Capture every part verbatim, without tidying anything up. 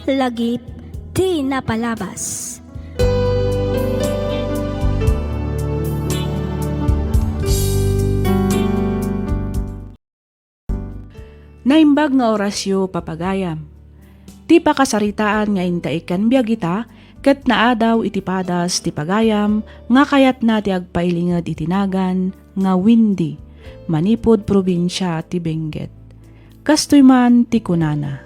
Lagip ti napalabas. Naimbag nga orasyo, papagayam. Ti pakasaritaan nga intaikkan biag ita, ket naadaw iti padas ti pagayam nga kayatna ti agpailinged iti nagan nga Windy, manipud probinsia ti Benguet. Kastoy man ti kunana.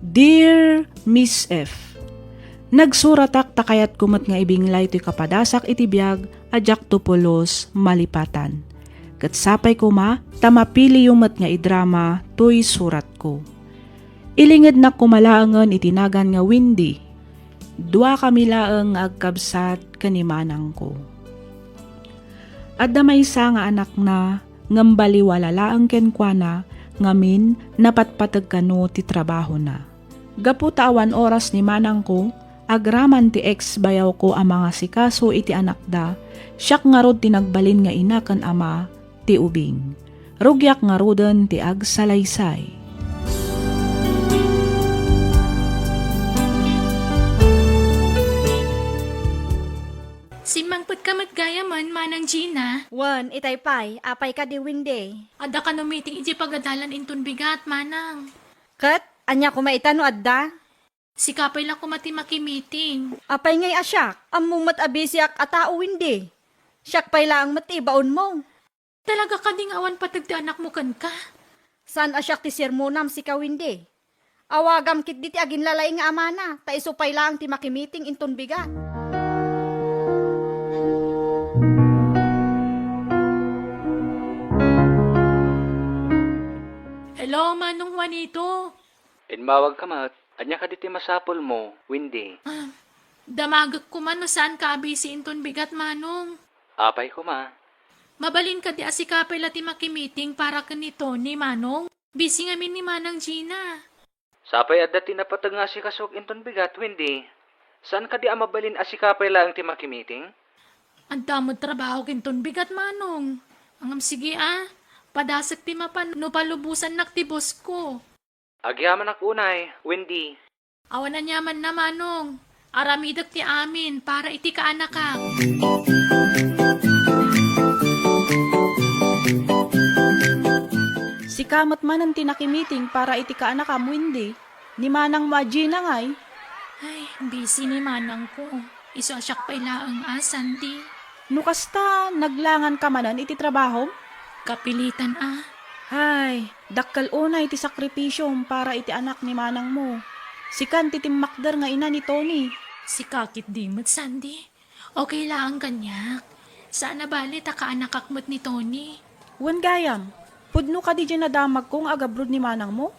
Dear Miss F, nagsuratak ta kayatko met nga ibinglay toy kapadasak iti biag a diakto pulos malipatan. Ket sapay koma ta mapiliyo met nga idrama toy suratko. Ilingednak koma laengen iti nagan nga Windy. Duakami laeng nga agkabsat ken ni manangko. Adda maysa nga anakna ngem baliwala laeng kenkuana ngamin napatpateg kano ti trabahona. Gapu ta awan oras ni manangko, agraman ti ex-bayawko a mangasikaso iti anakda, siak ngarud ti nagbalin nga ina ken ama ti ubing. Rugiak ngaruden ti agsalaysay. Simmangpetka met gayamen, Manang Gina. Wen, itay pay, apay kadi Windy? Adda kano meeting idiay pagadalan inton bigat, Manang. Ket, ania koma ita no adda? Sika pay la koma ti makimiting. Apay ngay a siak? Ammom met a bisiak a tao, Windy. Siak pay laeng met ti ibaonmo. Talaga kadi nga awan pateg ti anakmo kenka? Saan a siak ti sermonam, sika, Windy. Awagam ketdi ti aginlalay nga amana, ta isu pay laeng ti makimiting inton bigat. Hello, Manong Juanito. Immawagka met. Ania kadi ti masapulmo, Windy? Ah, damagek koma no saanka a bisi inton bigat, Manong. Apay koma? Mabalin kadi a sika pay la ti makimiting para ken ni Tony, Manong? Bisi ngamin ni Manang Gina. Sapay adda ti napateg nga asikasok inton bigat, Windy. Saan kadi a mabalin a sika pay laeng ti makimiting? Adda met trabahok inton bigat, Manong. Ngem sige a, padasek ti mapan no palubosannak ti boss ko. Agyamanak unay, Windy. Awan aniamanna, Manong. Aramidek ti amin para iti kaanakak. Sika met manen ti nakimiting para iti kaanakam, Windy. Ni manangmo a Gina ngay? Ay, busy ni manangko. Isu a siak pay laeng a, Sandy. No kasta, naglanganka manen iti trabahom? Kapilitan a. Ay, dakkel unay ti sakripisiom para iti anak ni manangmo. Sikan ti timmakder nga ina ni Tony. Sika ketdi met, Sandy. Okay laeng kaniak. Saan a bale ta kaanakak met ni Tony. Wen gayam, pudno kadi diay nadamagko nga agabroad ni manangmo?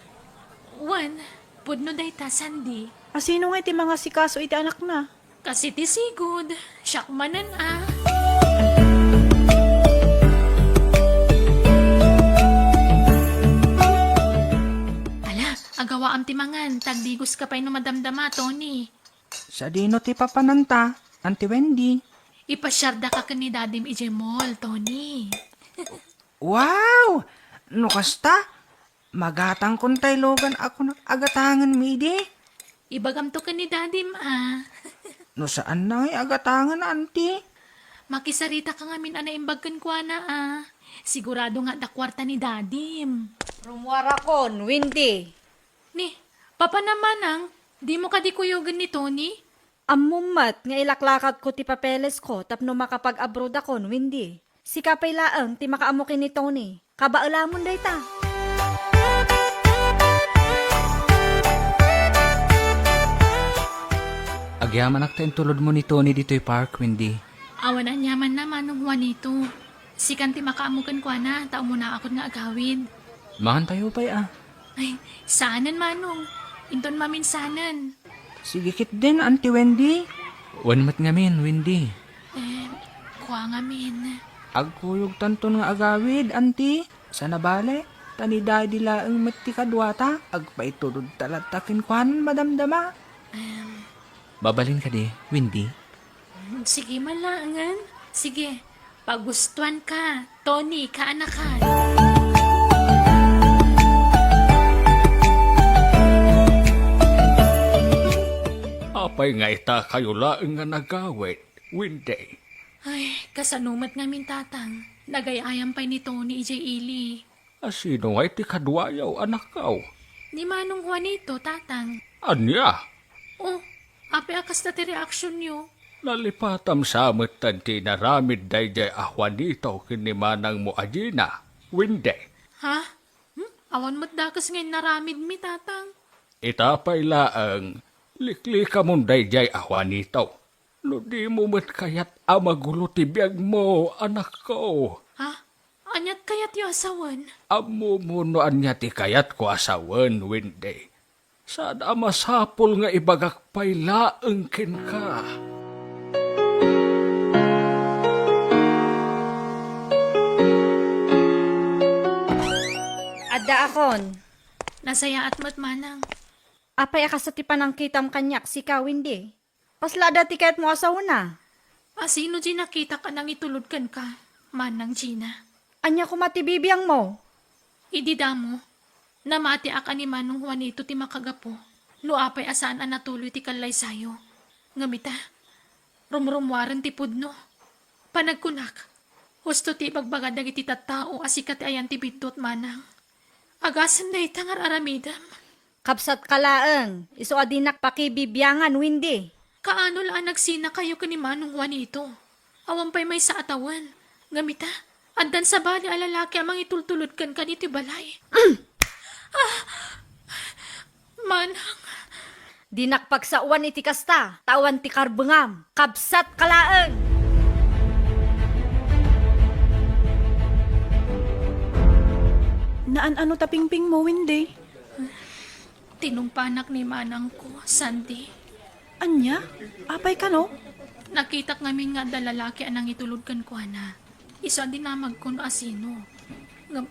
Wen, pudno dayta, Sandy. A sino ngay ti mangasikaso iti anakna? Kas iti sigud, siak manen a. Ala, agawaam ti mangan, ta agdigoska pay no madamdama, Tony. Sadino ti papananta, Auntie Wendy? Ipasiardaka ken ni Dadim idiay mall, Tony. Wow! No kasta, magatangkon tay lugan a kunak agatangenmi idi. Ibagamto ken ni Dadim a. No saanna ngay agatangen, Auntie? Makisaritaka ngamin a naimbag kenkuana a. Sigurado nga adda kuarta ni Dadim. Rummuarakon, Wendy. Ni, papanam manang, dimo kadi kuyogen ni Tony? Ammom met nga ilaklakatko ti papelesko tapno makapag-abroadakon, Wendy. Sika pay laeng ti makaammo ken ni Tony. Kabaelamon dayta. Agyamanak ta intulodmo ni Tony ditoy park, Wendy. Awan aniamanna, Manong Juanito. Sikan ti makaammo kenkuana, ta umunaakon nga agawid. Mangantayo pay a. Ay, saanen, Manong. Inton maminsanen. Sige ketdin, Auntie Wendy. Wen met ngamin, Wendy. Eh, kua ngamin. Agkuyogtanton nga agawid, Auntie. Sana bale, ta ni Daddy laeng met ti kaduata, agpaitulodta latta kenkuana madamdama. Em. Mabalin kadi, Wendy? Sige, malaengen. Sige, pagustuanka, Tony, kaanakan. Pay nga ita kayo laeng nga nagawid, Wendy. Ay, kasano met ngamin, Tatang? Nagay-ayam pay ni Tony idiay ili. A, sino ngay ti kaduayo, anakko? Ni Manong Juanito, Tatang. Ania? Oh, apay a kasta ti reaksionyo? Nalipatam sa met ti inaramid daydiay a Juanito ken ni manangmo a Gina, Wendy. Ha? Hmm? Awan met dakes nga inaramidmi, Tatang. Ita pay laeng, liklikamon daydiay a Juanito. No dimo met kayat a magulo ti biagmo, anakko. Ha? Aniat kayatyo a sawen? Ammomo no ania ti kayatko a sawen, Wendy. Saan a masapul nga ibagak pay laeng kenka. Addaakon. Nasayaat met, Manang. Apay a kasta ti panangkitam kaniak, sika, Wendy? Kasla adda ti kayatmo a sawena? A, sino ti nakitak a nangitulod kenka, Manang Gina? Ania koma ti bibiangmo? Idi damo, namatiak a ni Manong Juanito ti makagapu no apay a saan a natuloy ti kallaysayo. Ngem ita, rumrummuaren ti pudno. Panagkunak, husto ti ibagbaga dagiti tattao a sika ti ayan ti biddut, Manang. Agasem dayta nga ar-aramidem. Kabsatka laeng, isu a dinak pakibibiangan, Wendy. Kaano la a nagsinakayo ken ni Manong Juanito? Awan pay maysa a tawen. Ngem ita, addan sabali a lalaki a mangitultulod kenka ditoy balay. Ah! Manang. Dinak pagsaoan iti kasta, ta awan ti karbengam. Kabsatka laeng! Naan-ano ta pingpingmo, Wendy? Tinumpanak ni manangko, Sandy. Ania? Apay kano? Nakitak ngamin nga adda lalaki a nangitulod kenkuana. Isu a dinamagko no asino. Ngem,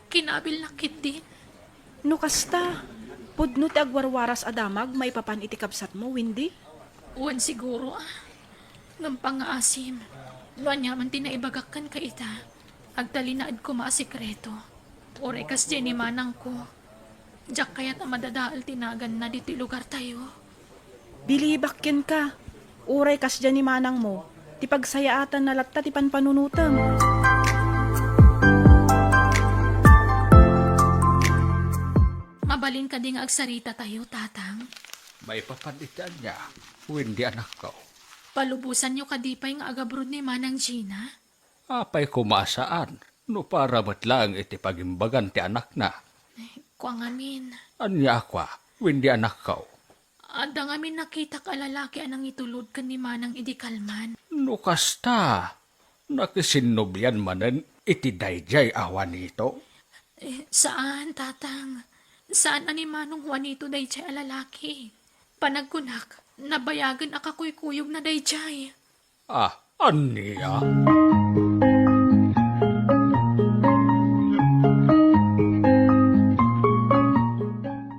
kinabilnak ketdin. No kasta, pudno ti agwarwaras a damag maipapan iti kabsatmo, Wendy? Wen siguro, a. Ngem pangngaasim, no ania man ti naibagak kenka ita, agtalinaed koma a sekreto. Uray kasdiay ni manangko, diak kayat a madadael ti naganna ditoy lugartayo. Bilibak kenka, uray kasdiay ni manangmo, ti pagsayaatanna latta ti panpanunotem. Mabalin kadi nga agsaritatayo, Tatang? Maipapan iti ania, Wendy, anakko? Palubosanyo kadi pay nga agabroad ni Manang Gina? Apay koma a saan, no para met laeng iti pagimbagan ti anakna? Kua ngamin. Ania a kua, Wendy, anakko? Adda ngamin nakitak a lalaki a nangitulod ken ni manang idi kalman. No kasta, nakisinnublian manen iti daydiay a Juanito? Eh, saan, Tatang. Saan a ni Manong Juanito daydiay a lalaki. Panagkunak, nabayagen a kakuykuyogna daydiay. Ah, ania?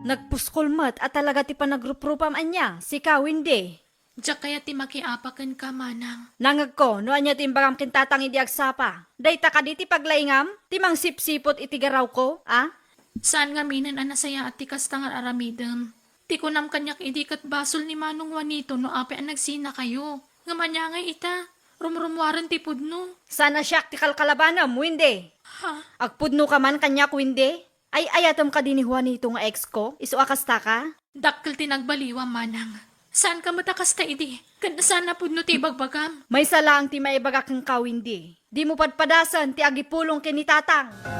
Nagpuskol met a talaga ti panagruprupam ania, sika, Wendy? Diak kayat ti makiapa kenka, Manang. Nangegko no ania ti imbagam ken Tatang idi agsapa. Dayta kadi ti paglaingam? Ti mangsipsiput iti garawko, a? Saan ngaminen a nasayaat ti kasta nga ar-aramidem. Ti kunam kaniak idi ket basol ni Manong Juanito no apay a nagsinakayo. Ngem ania ngay ita? Rumrummuaren ti pudno. Saan a siak ti kalkalabanem, Wendy? Ha? Agpudnoka man kaniak, Wendy? Ay-ayatem kadi ni Juanito nga exko? Isu a kastaka? Dakkel ti nagbaliwam, Manang. Saanka met a kasta idi? Ken saan a pudno ti ibagbagam? Maysa laeng ti maibagak kenka, Wendy. Dimo padpadasen ti agipulong ken ni Tatang.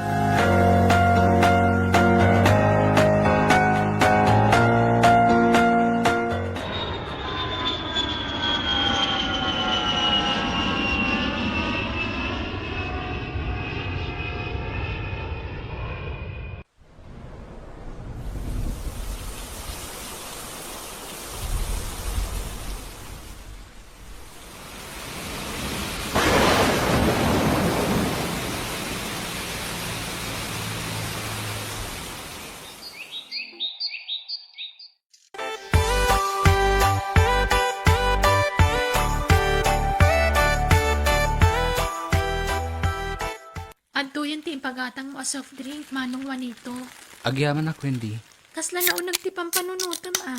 Adtoyen ti impagatangmo a soft drink, Manong Juanito. Agyamanak, Wendy. Kasla nauneg ti pampanunotem a.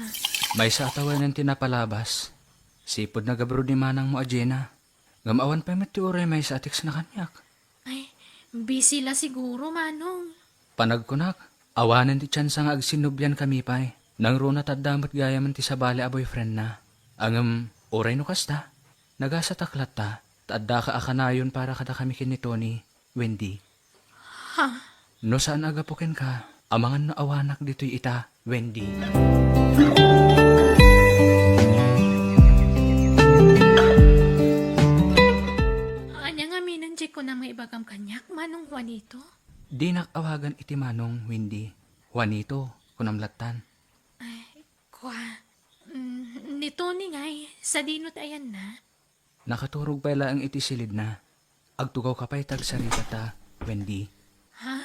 Maysa a tawenen ti napalabas. Sipud nagabroad ni manangmo a Gina. Ngem awan pay met ti uray maysa a text na kaniak. Ay, busy la siguro, Manong. Panagkunak, awanen ti tsansa nga agsinnublian kami pay. Nangruna ta adda met gayamen ti sabali a boyfriendna. Ngem, uray no kasta, nagasatak latta, ta addaka a kanayon para kadakami ken ni Tony, Wendy. Ha? No saan a gapu kenka, amangan no awanak ditoy ita, Wendy. Ania ngamin ti kunam nga ibagam kaniak, Manong Juanito? Dinak awagan iti manong, Wendy. Juanito, kunam lattan. Ay, kua. Mm, ni Tony ngay, sadino ti ayanna? Nakaturog pay laeng iti silidna. Agtugawka pay ta agsarita ta, Wendy. Ha?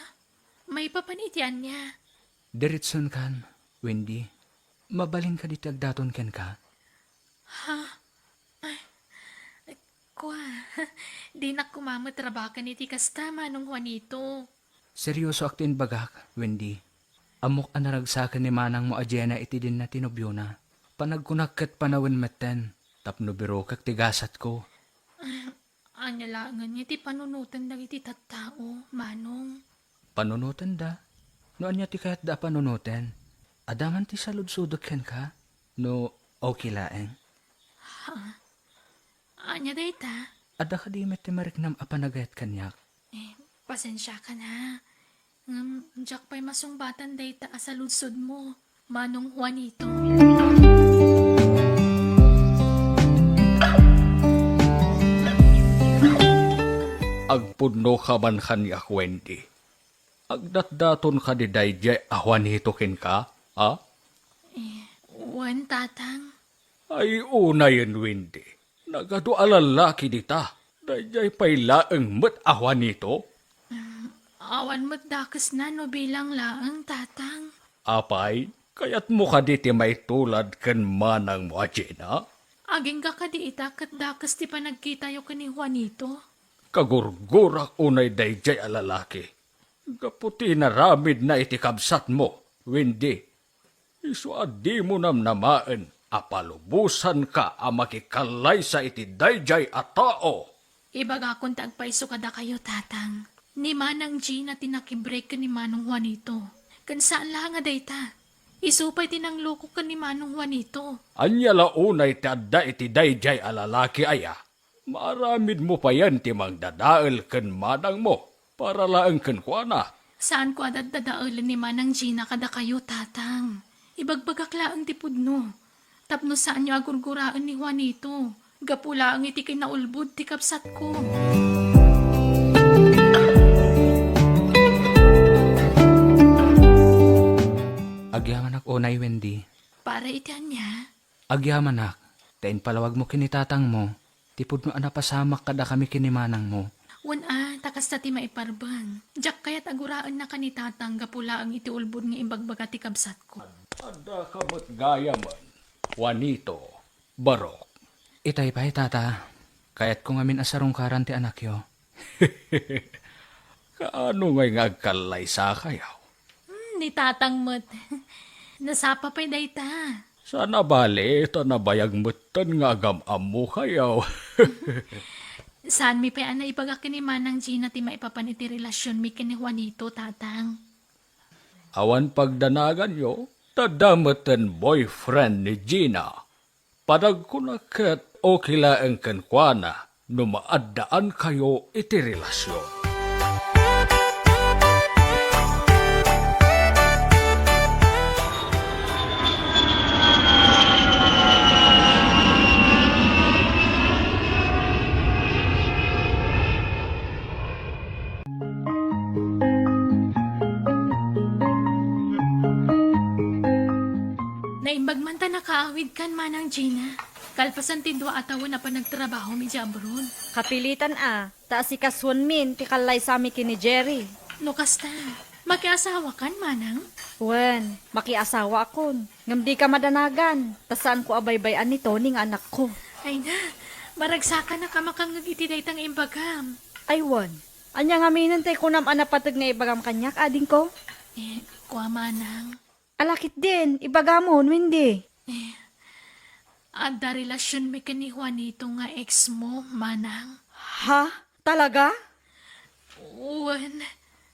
Maipapan iti ania? Diretsonkan, Wendy. Mabalinka ditoy agdaton kenka? Ha? Ay, kua, dinak koma met rabaken iti kasta, Manong Juanito. Seriosoak ti imbagak, Wendy. Ammok a naragsaken ni manangmo a Gina iti dinna ti nobiona. Panagkunak ket panawen metten, tapno birokek ti gasatko. Ania laengen nga ti panunoten dagiti tattao, Manong? Panunotenda? No ania ti kayatda a panunoten? Adda man ti saludsodek kenka? No okay laeng? Ha? Ania dayta? Adda kadi met ti mariknam a panagayat kaniak? Eh, pasensiakan a. Ngem, diak pay masungbatan dayta a saludsodmo, Manong Juanito. Agpudnoka man kaniak, Wendy. Agdatdaton kadi daydiay a Juanito kenka, a? Eh, wen, Tatang. Ay, unayen, Wendy. Nagadu a lallaki dita. Daydiay pay laeng met a Juanito? Mm, awan met dakesna no bilang laeng, Tatang. Apay, kayatmo kadi ti maitulad ken manangmo a Gina? Agingga kadi ita ket dakes ti panagkitayo ken ni Juanito? Kagurgurak unay daydiay a lalaki. Gapu ti inaramidna iti kabsatmo, Wendy. Isu a dimo namnamaen a palubosanka a makikallaysa iti daydiay a tao. Ibagakon ti agpayso kadakayo, Tatang. Ni Manang Gina ti nakibreak ken ni Manong Juanito. Ken saan la nga dayta. Isu pay ti nangloko ken ni Manong Juanito. Ania la unay ti adda iti daydiay a lalaki aya? Maaramidmo payen ti mangdadael ken manangmo para laeng kenkuana. Saanko a daddadaelen ni Manang Gina kadakayo, Tatang. Ibagbagak laeng ti pudno. Tapno saanyo a gurguraen ni Juanito, gapu laeng iti kinaulbod ti kabsatko. Agyamanak unay, Wendy. Para iti ania? Agyamanak, ta impalawagmo ken ni tatangmo ti pudno a napasamak kadakami ken ni manangmo. Wen a, ta kasta ti maiparbeng. Diak kayat a guraennaka ni tatang gapu laeng iti ulbod nga imbagbaga ti kabsatko. Addaka met gayamen, Juanito, Barok. Itay pay, tata, kayatko ngamin a sarungkaran ti anakyo. Kaano ngay nga agkallaysakayo? Hmm, ni tatang met. Nasapa pay dayta. Saan a bale, ta nabayag metten nga agam-ammokayo. Saanmi pay a naibaga ken ni Manang Gina ti maipapan iti relasionmi ken ni Juanito, tatang. Awan pagdanaganyo, ta adda metten boyfriend ni Gina. Panagkunak ket okay laeng kenkuana no maaddaankayo iti relasyon. Naimbag man ta nakaawidkan, Manang Gina, kalpasan ti dua a tawen a panagtrabahom idiay abroad. Kapilitan a, ta asikasuenmin ti kallaysami ken ni Jerry. No kasta, makiasawakan, Manang? Wen, makiasawaakon. Ngem dika madanagan, ta saanko a baybay-an ni Tony nga anakko. Ay na, maragsakan a makangngeg iti dayta nga imbagam. Ay wen, ania ngaminen ti kunam a napateg nga ibagam kaniak, adingko? Eh, kua, Manang. Ala ketdin, ibagamon, Wendy. Eh, adda relasionmi ken ni Juanito nga ex mo, Manang. Ha? Talaga? Wen,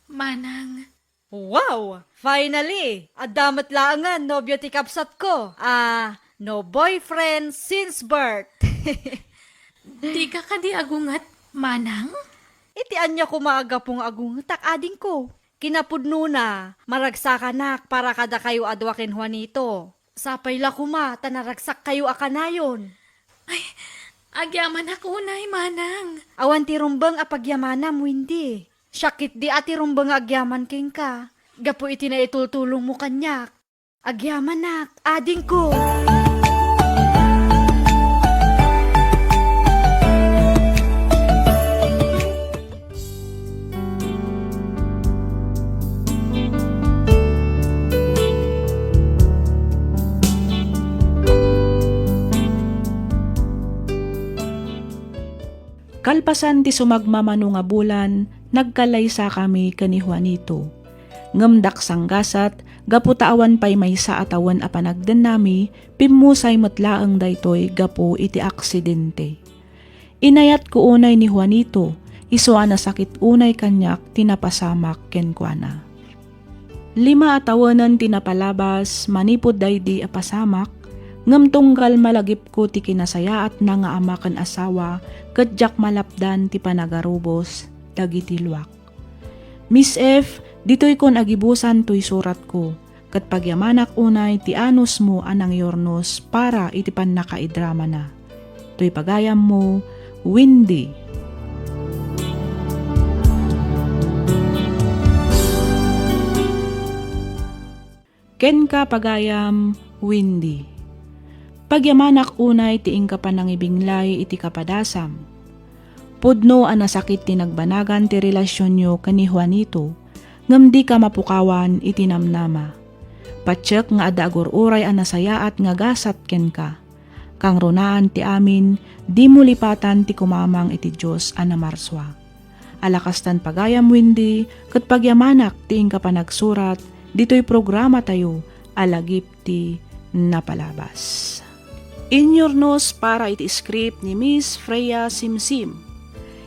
Manang. Wow! Finally! Adda met laengen nobio ti kabsatko. Ah, no boyfriend since birth. Dika kadi agunget, Manang? Iti ania koma a gapu nga agungetak, adingko? Kinapudnona, maragsakanak para kadakayo a dua ken Juanito. Sapay la koma ta naragsakkayo a kanayon. Ay, agyamanak unay, Manang. Awan ti rumbeng a pagyamanam, Wendy. Siak ketdi a ti rumbeng nga agyaman kenka, gapu iti naitultulongmo kaniak. Agyamanak, adingko. Kalpasan ti sumagmamano nga bulan, nagkalaysakami ken ni Juanito. Ngem daksanggasat, gapu ta awan pay maysa a tawen a panagdennami, pimmusay met laeng daytoy gapu iti aksidente. Inayatko unay ni Juanito, isu a nasakit unay kaniak ti napasamak kenkuana. Lima a tawenen ti napalabas manipud daydi a pasamak, ngem tunggal malagipko ti kinasayaatna nga ama ken asawa ket diak malapdan ti panagarubos dagiti luak. Miss F, ditoykon agibusan toy suratko, ket pagyamanak unay ti anusmo a nangyurnos para iti pannakaidramana. Toy pagayammo, Windy. Kenka, pagayam, Windy. Pagyamanak unay ti inka panangibinglay iti kapadasam. Pudno a nasakit ti nagbanagan ti relasionyo ken ni Juanito, ngem dika mapukawan iti namnama. Patiek nga adda agur-uray a nasayaat nga gasat kenka. Kangrunaan ti amin, dimo lipatan ti kumamang iti Dios a namarsua. Ala kastan pagayam, Windy, ket pagyamanak ti inka panagsurat ditoy programatayo a Lagip ti Napalabas. Inyurnos para iti script ni Miss Freya Simsim.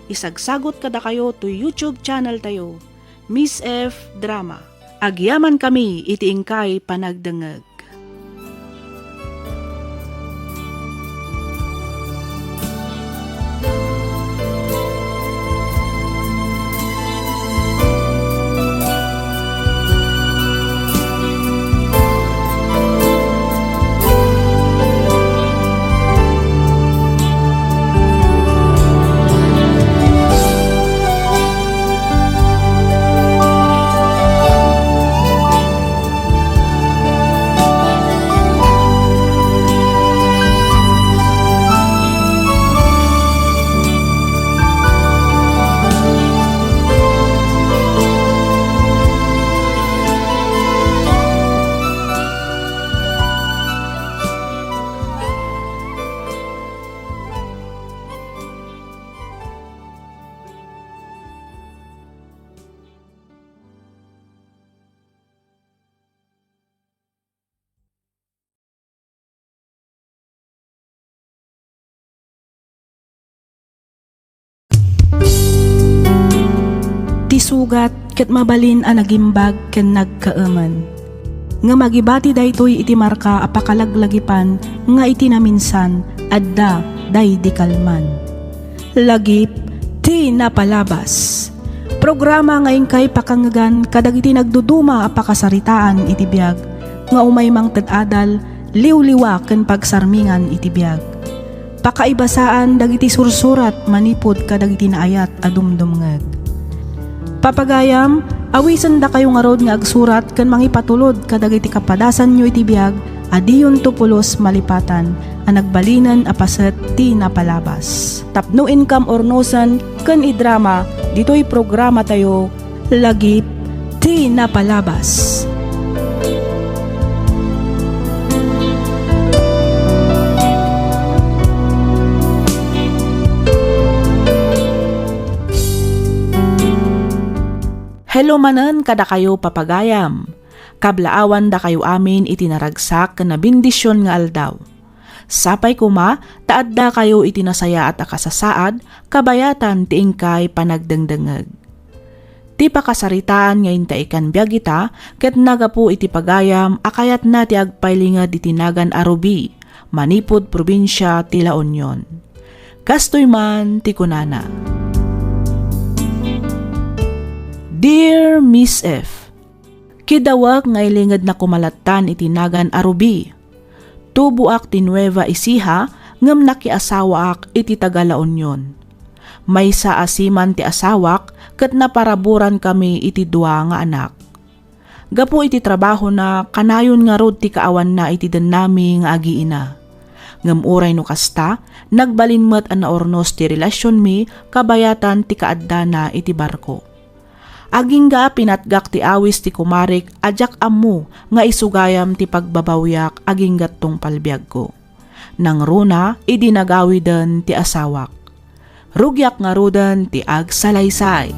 Isagsagot kadakayo toy YouTube channel tayo, Miss F Drama. Agyamankami iti inkay panagdengngeg. Ti sugat ket mabalin a nagimbag ken nagkaemen. Ngem agibati daytoy iti marka a pakalaglagipan nga iti naminsan adda daydi kalman. Lagip ti napalabas. Programa nga inkay pakangngegan kadagiti nagduduma a pakasaritaan iti biag nga umay mangted adal, liwliwa ken pagsarmingan iti biag. Pakaibasaan dagiti sursurat manipud kadagiti naayat a dumdumngeg. Papagayam, awisendakayo ngarud nga agsurat ken mangipatulod kadagiti kapadasanyo iti biag a diyonto pulos malipatan a nagbalinen a paset ti napalabas. Tapno inkam urnosen ken idrama ditoy programatayo, Lagip ti Napalabas. Hello manen kadakayo, papagayam. Tablaawandakayo amin iti naragsak ken nabendision nga aldaw. Sapay koma ta addakayo iti nasayaat a kasasaad kabayatan ti inkay panagdengdengngeg. Ti pakasaritaan nga intaikan biag ita ket nagapu iti pagayam a kayatna ti agpailinged iti nagan a Ruby manipud probinsia ti La Union. Kastoy man ti kunana, Dear Miss F, kidawek nga ilingedna koma lattan iti nagan a Ruby. Tuboak ti Nueva Ecija ngem nakiasawaak iti taga La Union. Maysa a seaman ti asawak ket naparaburkami iti dua nga anak. Gapu iti trabahona, kanayon ngarud ti kaawanna iti dennami nga agiina. Ngem uray no kasta, nagbalin met a naurnos ti relasionmi kabayatan ti kaaddana iti barko. Agingga a pinatgak ti awis ti kumarek a diak ammo nga isu gayam ti pagbabawyak agingga tungpal biagko. Nangruna idi nagawiden ti asawak. Rugiak ngaruden ti agsalaysay.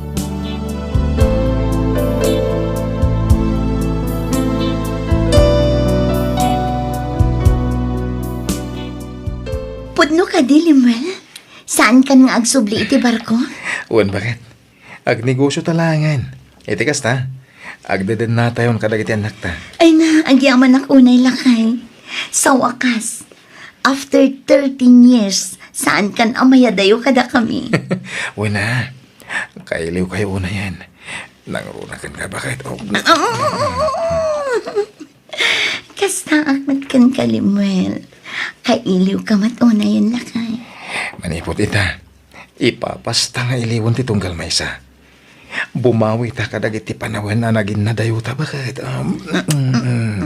Pudno kadi, Lemuel? Saankan nga agsubli iti barko? Wen, baket. Agnegosio ta laengen. Iti kasta, agdedennatayon kadagiti annakta. Ay na, agyamanak unay, lakay. Sawakas, after thirteen years, saankan a mayadayo kadakami. Wen a, kailiwkayo unayen. Nangruna kenka, baket. Oh. Kastaak met kenka, Lemuel. Kailiwka met unayen, lakay. Manipud ita, ipapasta nga iliwen ti tunggal maysa. Bumawita kadagiti panawen a naginnadayota, baket. Um, mm, mm.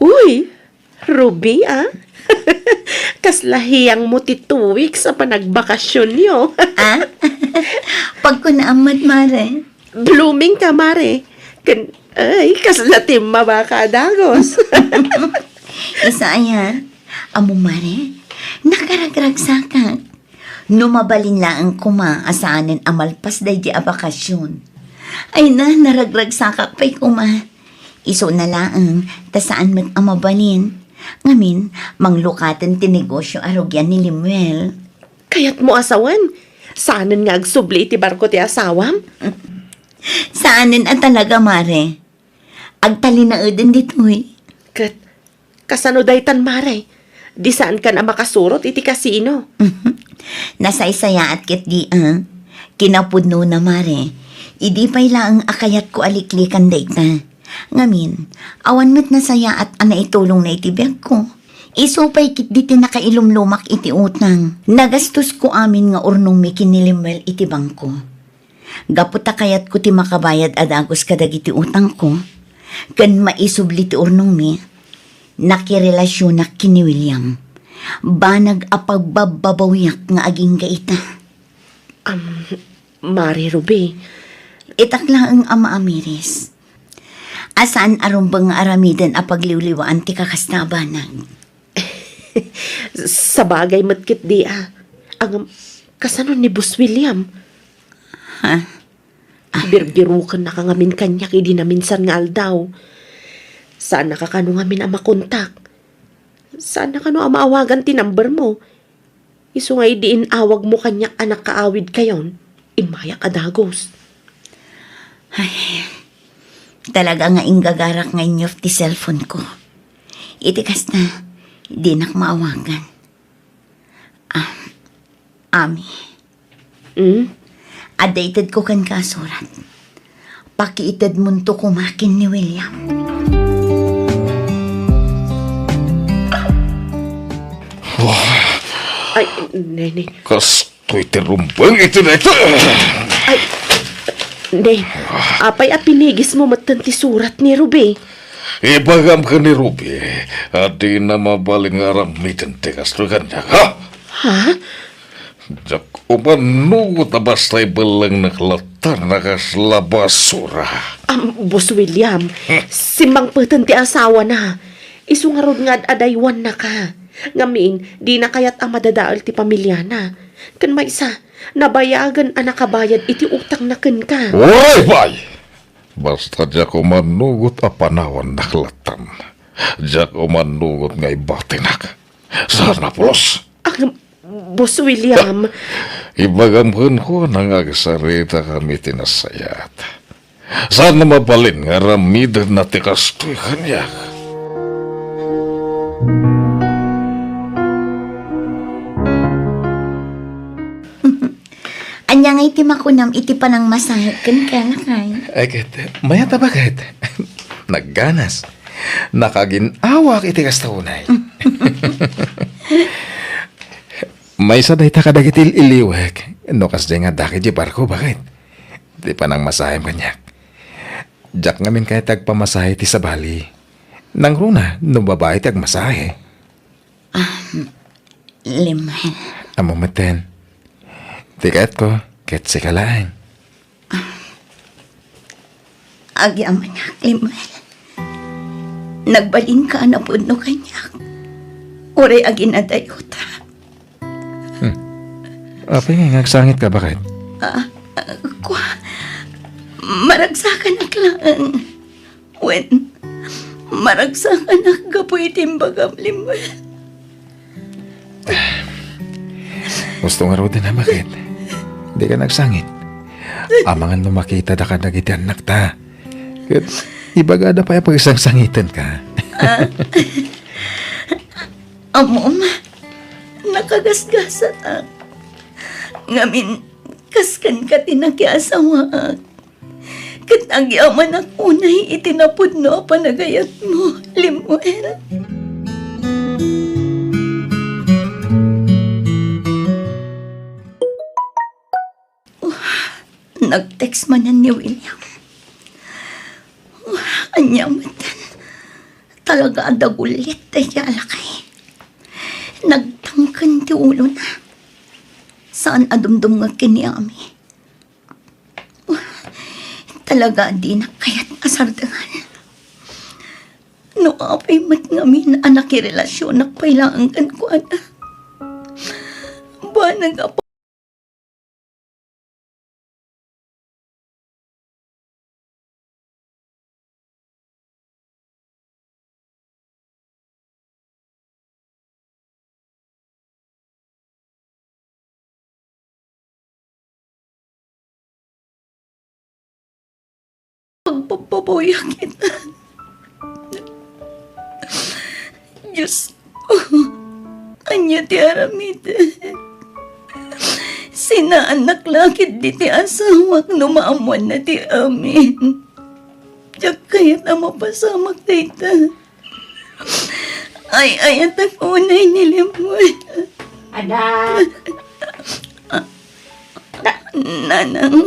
Uy, Ruby, ah? Kasla hiyangmo ti two weeks a panagbakasionyo. Ah? Pagkunaam met, mare. Blooming ka, mare. Ken, ay, kasla timmaba ka a dagus. Isu aya, ammo, mare, nakaragragsakak. No mabalin laeng koma a saanen a malpas daydi a bakasion. Ay na, naragragsakak pay koma. Isuna laeng ta saan met a mabalin. Ngamin, manglukaten ti negosio a rugian ni Lemuel. Kayatmo a sawen, saanen nga agsubli iti barko ti asawam? Saanen a talaga, mare. Agtalinaeden ditoy. Ket kasano daytan, mare? Di saankan a makasurot iti kasino? Mhm. Nasaysayaat ketdi, ah. Kinapudnona, mare. Idi pay laeng a kayatko a liklikan dayta. Ngamin, awan met nasayaat a naitulongna iti biagko. Isu pay ketdi ti nakailumlumak iti utang. Nagastosko amin nga urnongmi ken ni Lemuel iti bangko. Gapu ta kayatko ti makabayad a dagus kadagiti utangko, ken maisubli ti urnongmi, nakirelasionak ken ni William. Banag a pagbabbabawiak nga agingga ita. Am, Mare Ruby. Itak laeng a maamiris. A saan a rumbeng nga aramiden a pagliwliwaan ti kakasta a banag. Sabagay met ketdi a. Ngem, kasano ni Boss William? Ha? Ah. Birbirukennaka ngamin kaniak idi naminsan nga aldaw. Saannaka kano ngamin a makontak. Saanna kano a maawagan ti number mo. Isu nga idi in-awagmo kaniak a nakaawidkayon, immayak a dagus. Ay, talaga nga inggagarak nga inyuf ti cellphone ko. Iti kasta, dinak maawagan. Ah, Ami. Hmm? Adda itedko kenka a surat. Pakiitedmonto koma ken ni William. Ay, Nene. Kastoy ti rumbeng iti dayta. Ay, Ne, apay a pinigismo metten ti surat ni Ruby? Ibagam ken ni Ruby a dina mabalin nga aramiden ti kastoy kaniak, ha? Ha? Diak umano ta basta ibellengnek latta a kasla basura. Am, Boss William, simmangpeten ti asawana. Isu ngarud nga ad-adaywannaka. Ngamin, dina kayat a madadael ti pamiliana. Ken maysa, Nabayagen a nakabayad iti utangna kenka. Uray pay! Basta diak umanugot a panawannak lattan. Diak umanugot nga ibatinak. Saan a pulos? Ang, Boss William. Ibagam kenkuana nga agsaritakami iti nasayaat. Saan a mabalin nga aramidenna ti kastoy kaniak. Ania ngay ti makunam iti panangmasahe kenka, lakay? Ay, ket, mayat a baket. Nagganas. Nakagin-awak iti kasta unay. Maysa dayta kadagiti il-iliwek. No kasdiay nga adda idiay barko, baket. Ti panangmasahem kaniak. Diak ngamin kayat ti agpamasahe ti sabali. Nangruna, no babai ti agmasahe. Ah, Lemuel. Ammom metten. Ti kayatko, ket sika laeng. Agyamanak, Lemuel. Nagbalinka a napudno kaniak. Uray aginadayota. Hmm. Apay nga agsangit ka, baket? Ah, ah, kua, maragsakanak laeng. Wen, maragsakanak gapu iti imbagam, Lemuel. Gusto ngaruden a baket. Dika agsangit. Amangan no makitadaka dagiti annakta. Ket ibagada pay a pagsangsangitenka. Ah. Ammom, nakagasgasatak. Ngamin, kas kenka ti nakiasawaak. Ket agyamanak unay iti napudno a panagayatmo, Lemuel. Nag-text manen ni William. Ania met? Talaga a dagulit dayta a lakay. Nagtangken ti ulona. Saan a dumdumngeg ken ni Ami. Talaga a dinak kayat a sardengan. No apay met ngamin a nakirelasionak pay laeng kenkuana. Banag a Pagpapabuyak ita. Diyos ko, ania ti aramiden? Sinaannak la ketdi ti asawak no maammoanna ti amin. Diak kayat a mapasamak dayta. Ay-ayatek unay ni Lemuel. Anak. Na- Nanang.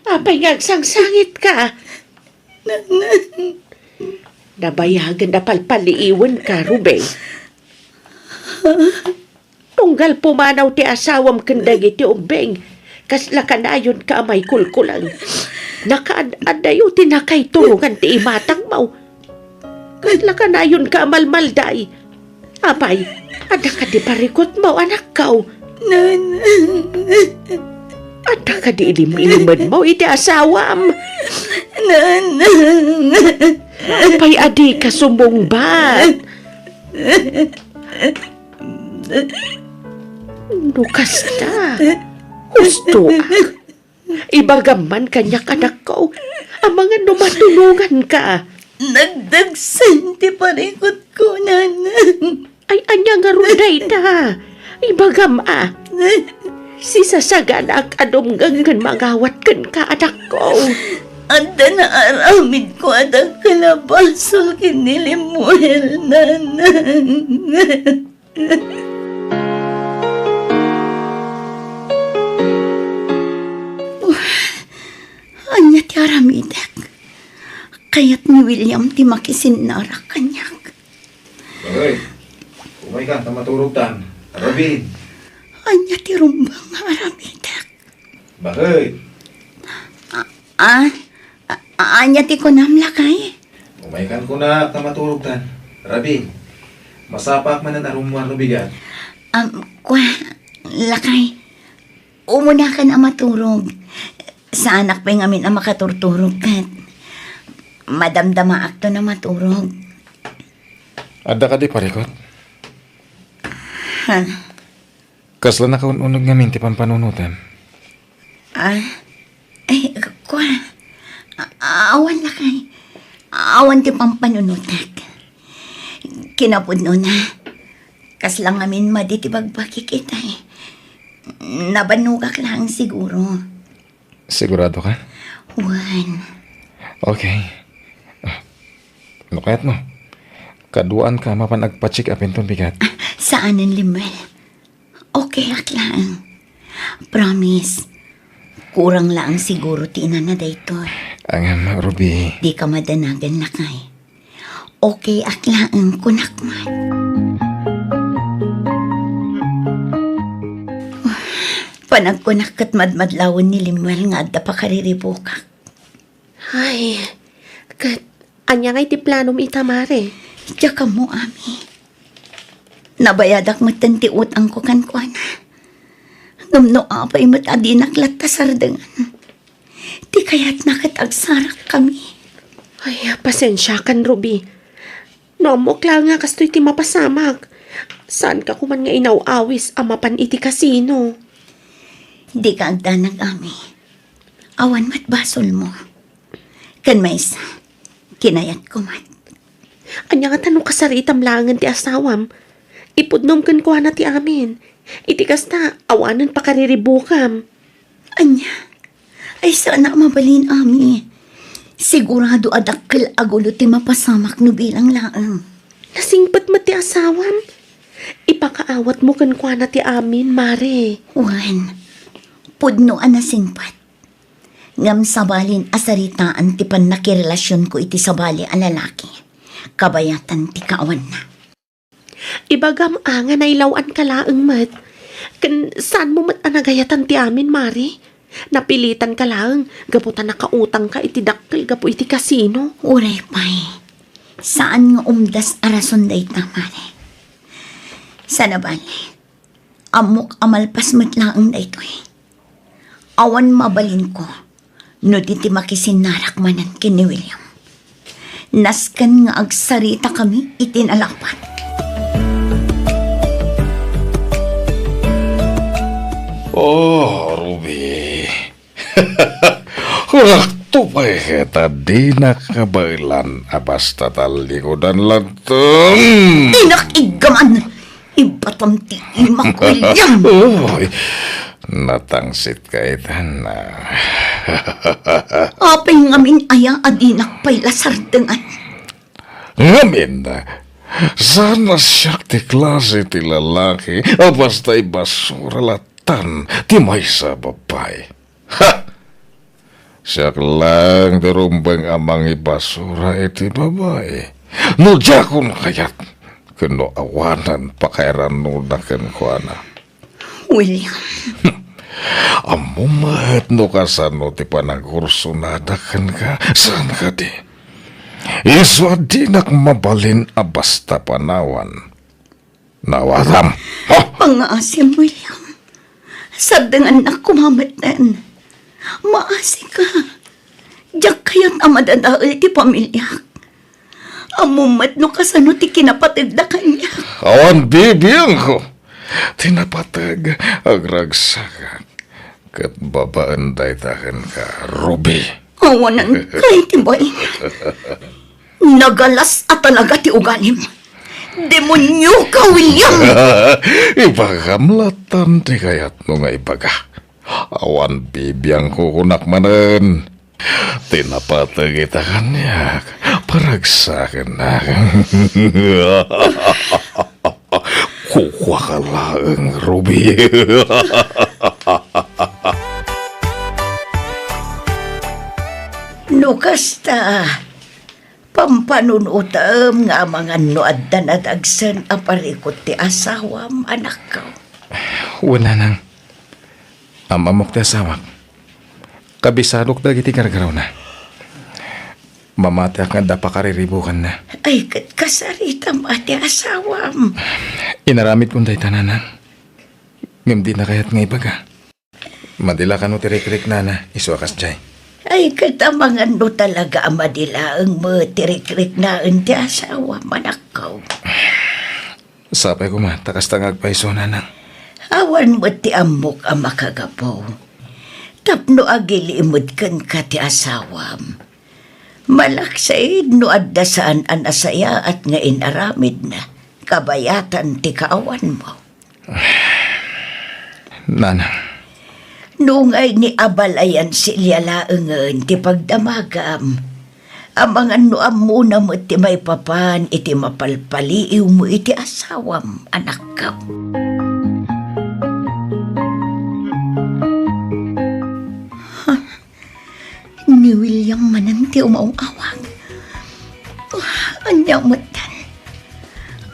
Apay nga agsangsangitka? Nanang. Nabayagen a palpaliiwenka, Ruben. Tunggal pumanaw ti asawam ken dagiti ubbing, kasla kanayonka a maikulkulang. Nakaad-adayo ti nakaiturongan ti imatangmo. Kasla kanayonka a malmalday. Apay, adda kadi parikutmo, anakko? Nanang. Adda kadi ilim-ilimenmo iti asawam? Nanang. Apay a dika sumungbat? No kasta, hustoak. Ibagam man kaniak, anakko, amangan no matulonganka. Nagdagsen ti parikutko, Nanang. Ay, ania ngarud dayta? Ibagam a. Sisasaganaak a dumngeg ken mangawat kenka, anakko. Adda naaramidko a dakkel a basol ken ni Lemuel, Nanang. Ania ti aramidek? Kayat ni William ti makisinnarak kaniak. Bakit? Umaykan ta maturogtan. Arabin. Ania ti rumbeng nga aramidek? Bakit? Ah, a-, ania ti kunam, lakay? Umaykan kunak ta maturogtan. Rabi, masapak manen a rummuar no bigat. Am, kua, lakay. Umunakan a maturog. Saanak pay ngamin a makaturturog ket madamdamaakton a maturog. Adda kadi parikut? Ha? Kasla nakaun-uneg ngamin ti pampanunotem? Ah, ay, kua. A-, awan lakay. Awan ti pampanunotak. Kinapudnona, kasla ngamin madi ti bagbagik itay. Nabannogak laeng siguro. Sigurado ka? Wen. Okay. Ah, no kayat mo, kaduaan ka mapan agpa-check up inton bigat. Ah, saanen, Lemuel. Okay ak laeng. Promise. Kurang laeng siguro ti inana daytoy. Angam, Ruby. Di ka madanagan, lakay. Okay ak laeng, kunak man. Panagkunak ket madmadlawen ni Lemuel nga adda pakariribukak. Ay, ket ania ngay ti planom ita, Mare? Diak ammo, Ami. Nabayadak metten ti utangko kenkuana. Ngem no apay met a dinak latta sardengan, ti kayatna ket agsarakkami. Ay, pasensiakan, Ruby. No ammok laeng nga kastoy ti mapasamak, saanka koman nga inaw-awis a mapan iti kasino. Dika agdanag, Ami. Awan met basolmo. Ken maysa, kinayatko met. Ania ngata no kasaritam laengen ti asawam? Ipudnom kenkuana ti amin. Iti kasta, awanen pakariribukam. Ania? Ay, saan a mabalin, Ami. Sigurado a dakkel a gulo ti mapasamak no bilang laeng. Nasingpet met ti asawam. Ipakaawatmo kenkuana ti amin, Mare. Wen, pudno a nasingpet. Ngem sabalin a saritaan ti pannakirelasionko iti sabali a lalaki, kabayatan ti kaawanna. Ibagam a nga nailaw-anka laeng met. Ken saanmo met a nagayatan ti amin, Mare. Napilitanka laeng gapu ta nakautangka iti dakkel gapu iti kasino. Uray pay, saan nga umdas a rason dayta, Mare. Sanabali, ammok a malpas met laeng daytoy. Awan mabalinko no di ti makisinnarak manen ken ni William. Nasken nga agsaritakami iti nalapat. Oh, Ruby. Kunak to pay ket a dinak kabaelan a basta tallikudan latta. Dinak iggaman! Ibatam ti imak, William! Uy, natangsit ka itan, ah. Apay ngamin aya a dinak pay la sardengan? Ngamin, saan a siak ti klase ti lalaki a basta ibasura lattan ti maysa a babai. Ha! Siak laeng ti rumbeng a mangibasura iti babai. No diakon kayat, ken no awanen pakairannona kenkuana. William. Ammom met no kasano ti panagursunada kenka, saan kadi? Isu a dinak mabalin a basta panawan. Naawatam. Ha? Pangngaasim, William. Sardengannak koma metten. Maasika. Diak kayat a madadael ti pamiliak. Ammom met no kasano ti kinapategda kaniak. Awan bibiangko ti napateg, agragsakak, ket babaen dayta kenka, Ruby. Awanan kay ti bain. Nagalas a talaga ti ugalim. Demonioka, William! Ibagam lattan ti kayatmo nga ibaga. Awan bibiangko kunak manen. Ti napateg ita kaniak, paragsakennak. Kukuaka laeng, Ruby. No kasta, pampanunotem nga amangan no adda nadagsen a parikut ti asawam, anakko. Wen, nanang. Am-ammok ti asawak. Kabisadok dagiti gargarawna. Mamatiak nga adda pakariribukanna. Ay, ket kasaritam a ti asawam. Inaramidkon dayta, nanang. Ngem dina kayat nga ibaga. Madi la kano ti rikriknana, isu a kasdiay. Ay, ket amangan no talaga a madi laeng met ti rikriknaen ti asawam, anakko. Sapay koma, ta kasta nga agpayso, nanang. Awan met ti ammok a makagapu. Tapno agilimed kenka ti asawam. Malaksid no adda saan a nasayaat nga in-aramidna, kabayatan ti kaawanmo. Nanang. Nungay ni abalayan silia laengen ti pagdamagam, amangan no ammona met ti maipapan iti mapalpaliiwmo iti asawam, anakko. Ni William manen ti umaw-awag. Ania metten?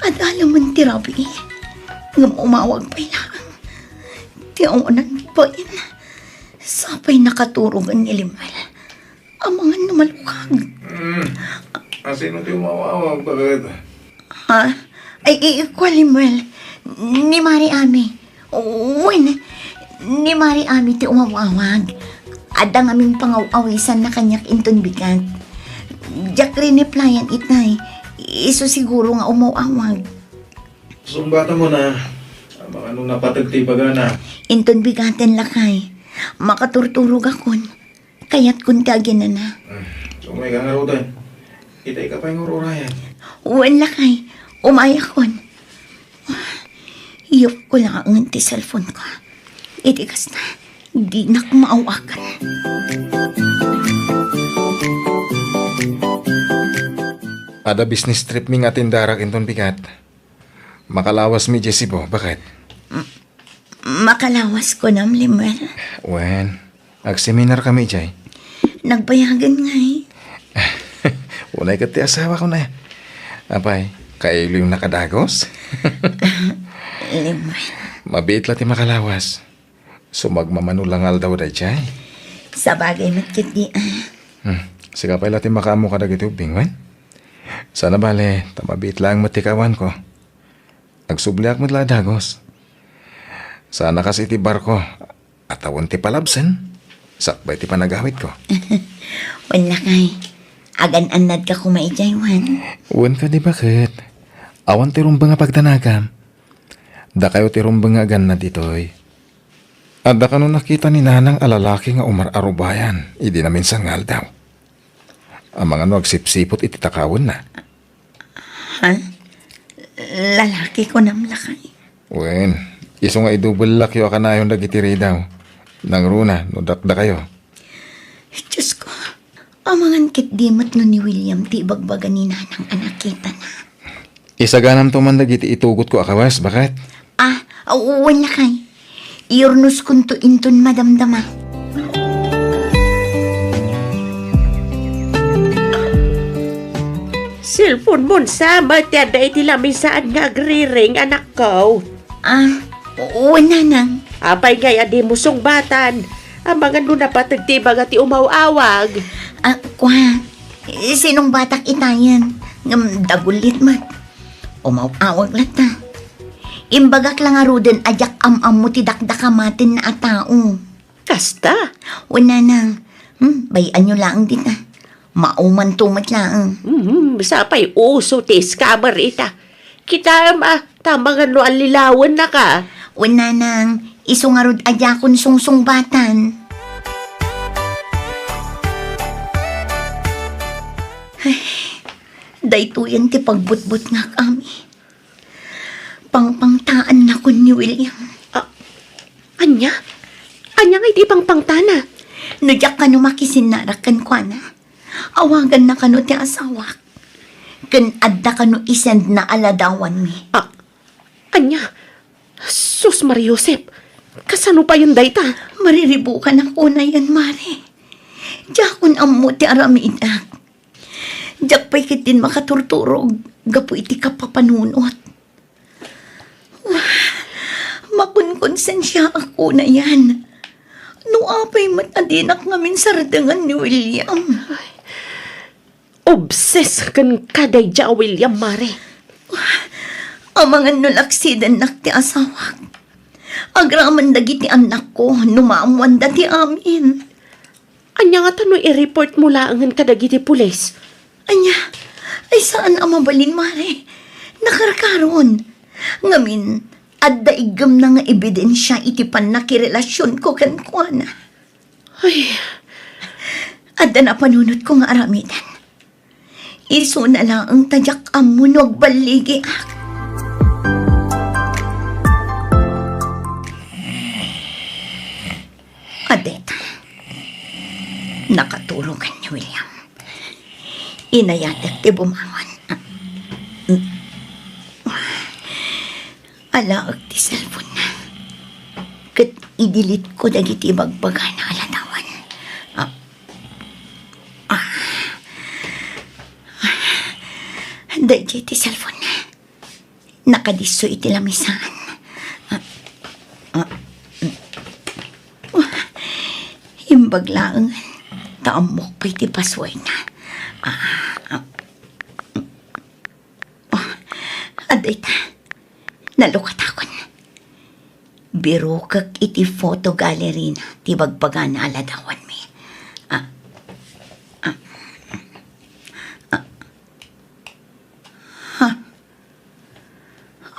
Adda laeng ti rabii, ngem umawag pay laeng. Ti awanan bain, sapay nakaturogen ni Lemuel. Amangan no malukag. Hmm. Asino ti umaw-awag, baket? Ha? Ay, i-, ikua, Lemuel. Ni Mari Ami. Wen, ni Mari Ami ti umawawag. Adda ngamin pangaw-awisanna kaniak inton bigat. Diak rineplyan itay. Isu siguro nga umaw-awag. Sungbatamon a. Amangan no napateg ti ibagana. Inton bigaten, lakay. Makaturturogakon. Kayatkon ti aginana. Hmm. Sumay ka ngaruden. Itay ka pay nga ururayan. Wen, lakay. Umayakon. Iyupko laengen ti cellphone ko. Iti kasta, dinak maawagan. Adda business trip mi nga atendarak inton bigat. Makalawasmi idiay Cebu, baket? Makalawas kunam, Lemuel. Wen, agseminar kami idiay. Nagbayagen ngay. Unay ket ti asawak, unay. Apay, kailiwnaka dagus? Lemuel. Mabiit la ti makalawas. Sumagmamano la nga aldaw daydiay. Sabagay met ketdi, ah. Hmm. Sika pay la ti makaammo kadagiti ubbing, wen? Sana bale, ta mabiit laeng met ti kaawanko. Agsubliak met la a dagus. Sana kas iti barko, a tawen ti palabsen, sakbay ti panagawidko. Wen, lakay, agan-annadka koma idiay, wen? Wen kadi, baket. Awan ti rumbeng a pagdanagam. Dakayo ti rumbeng nga agannad ditoy. Adda kano nakita ni Nanang a lalaki nga umar-arubayan idi naminsan nga aldaw? Amangan no agsipsipot iti takawenna. Ha? Lalaki kunam, lakay? Wen, isu nga idubellakyo a kanayon dagiti ridaw. Nangruna no dakdakayo. Diosko, amangan ketdi met no ni William ti ibagbaga ni Nanang a nakitana. Isaganamto man dagiti itugotko a kawes, baket? Ah, wen, lakay. Iyurnoskonto inton madamdama. Cellphone mon sa met ti adda iti lamisaan nga agriring, anakko. Ah, wen, Nanang. Apay ngay a dimo sungbatan? Amangan no napateg ti ibaga ti umaw-awag. Ah, kua, sinungbatak itayen, ngem dagullit met. Umaw-awag latta. Imbagak la ngaruden a diak am-ammo ti dakdakamatenna a tao. Kasta? Wen, Nanang. Hmm, bay-anyo laeng dita. Maumanto met laeng. Hmm, sapay uso ti scammer ita. Kitaem a, ta amangan no allilawennaka. Wen, Nanang, isu ngarud a diakon sungsungbatan. Ay, daytoyen ti pagbutbutngak, Ami. Pangpangtaannakon ni William. Ah, ania? Ania nga iti pangpangtana? No diak kano makisinnarak kenkuana, awaganna kano ti asawak. Ken adda kano isendna a ladawanmi. Ah, ania? Sus, Maria Josep, kasano payen dayta? Mariribukanak unayen, Mare. Diakon ammo ti aramidak. Diak pay ketdin makaturturog gapu iti kapapanunot. Makonkonsensiaak unayen. No apay met a dinak ngamin sardengen ni William. Obses kenka daydiay a William, Mare. Amangan no laksidennak ti asawak. Agraman dagiti annakko no maammoanda ti amin. Ania ngata no i-report mo laengen kadagiti pulis? Ania, ay saan a mabalin, Mare. Nakarkaron. Ngamin, adda iggemna nga ebidensia iti pannakirelasionko kenkuana. Ay. Adda napanunotko nga aramiden. Isuna laeng ta diak ammo no agballigiak. Adda ita. Nakaturogan ni William. Inayatek ti bumangon. Alaek ti cellphone-na. Ket i-delete-ko dagiti ibagbagana a ladawan. Ah, ah. Daydiay ti cellphone-na. Nakadisso iti lamisaan. Ah, ah, mm. Imbag laeng ta ammok pay ti password-na. Ah, ah. Oh, adda ita. Nalukatakon. Birukek iti photo gallery-na ti bagbagana a ladawanmi. Ah, ah, ah. Ha?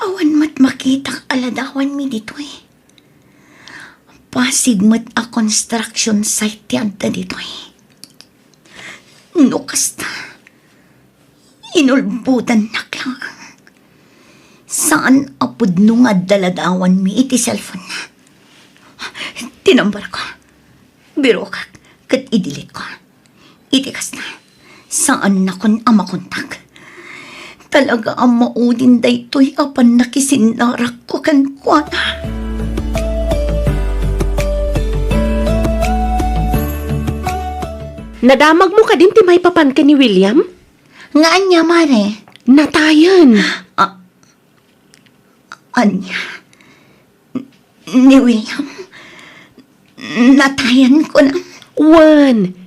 Awan met makitak a ladawanmi ditoy. Pasig met a construction site ti adda ditoy. No kasta, inulbodannak laeng. Saan a pudno nga adda ladawanmi iti cellphone-na. Tinambarko. Birukek ket i-delete-ko. Iti kasta, saannakon a makontak. Talaga a maudin daytoy a pannakisinarakko kenkuana. Nadamagmo kadin ti maipapan ken ni William? Nga ania, Mare? Natayen. Ah, ania? Ni William? Natayen, kunam? Wen.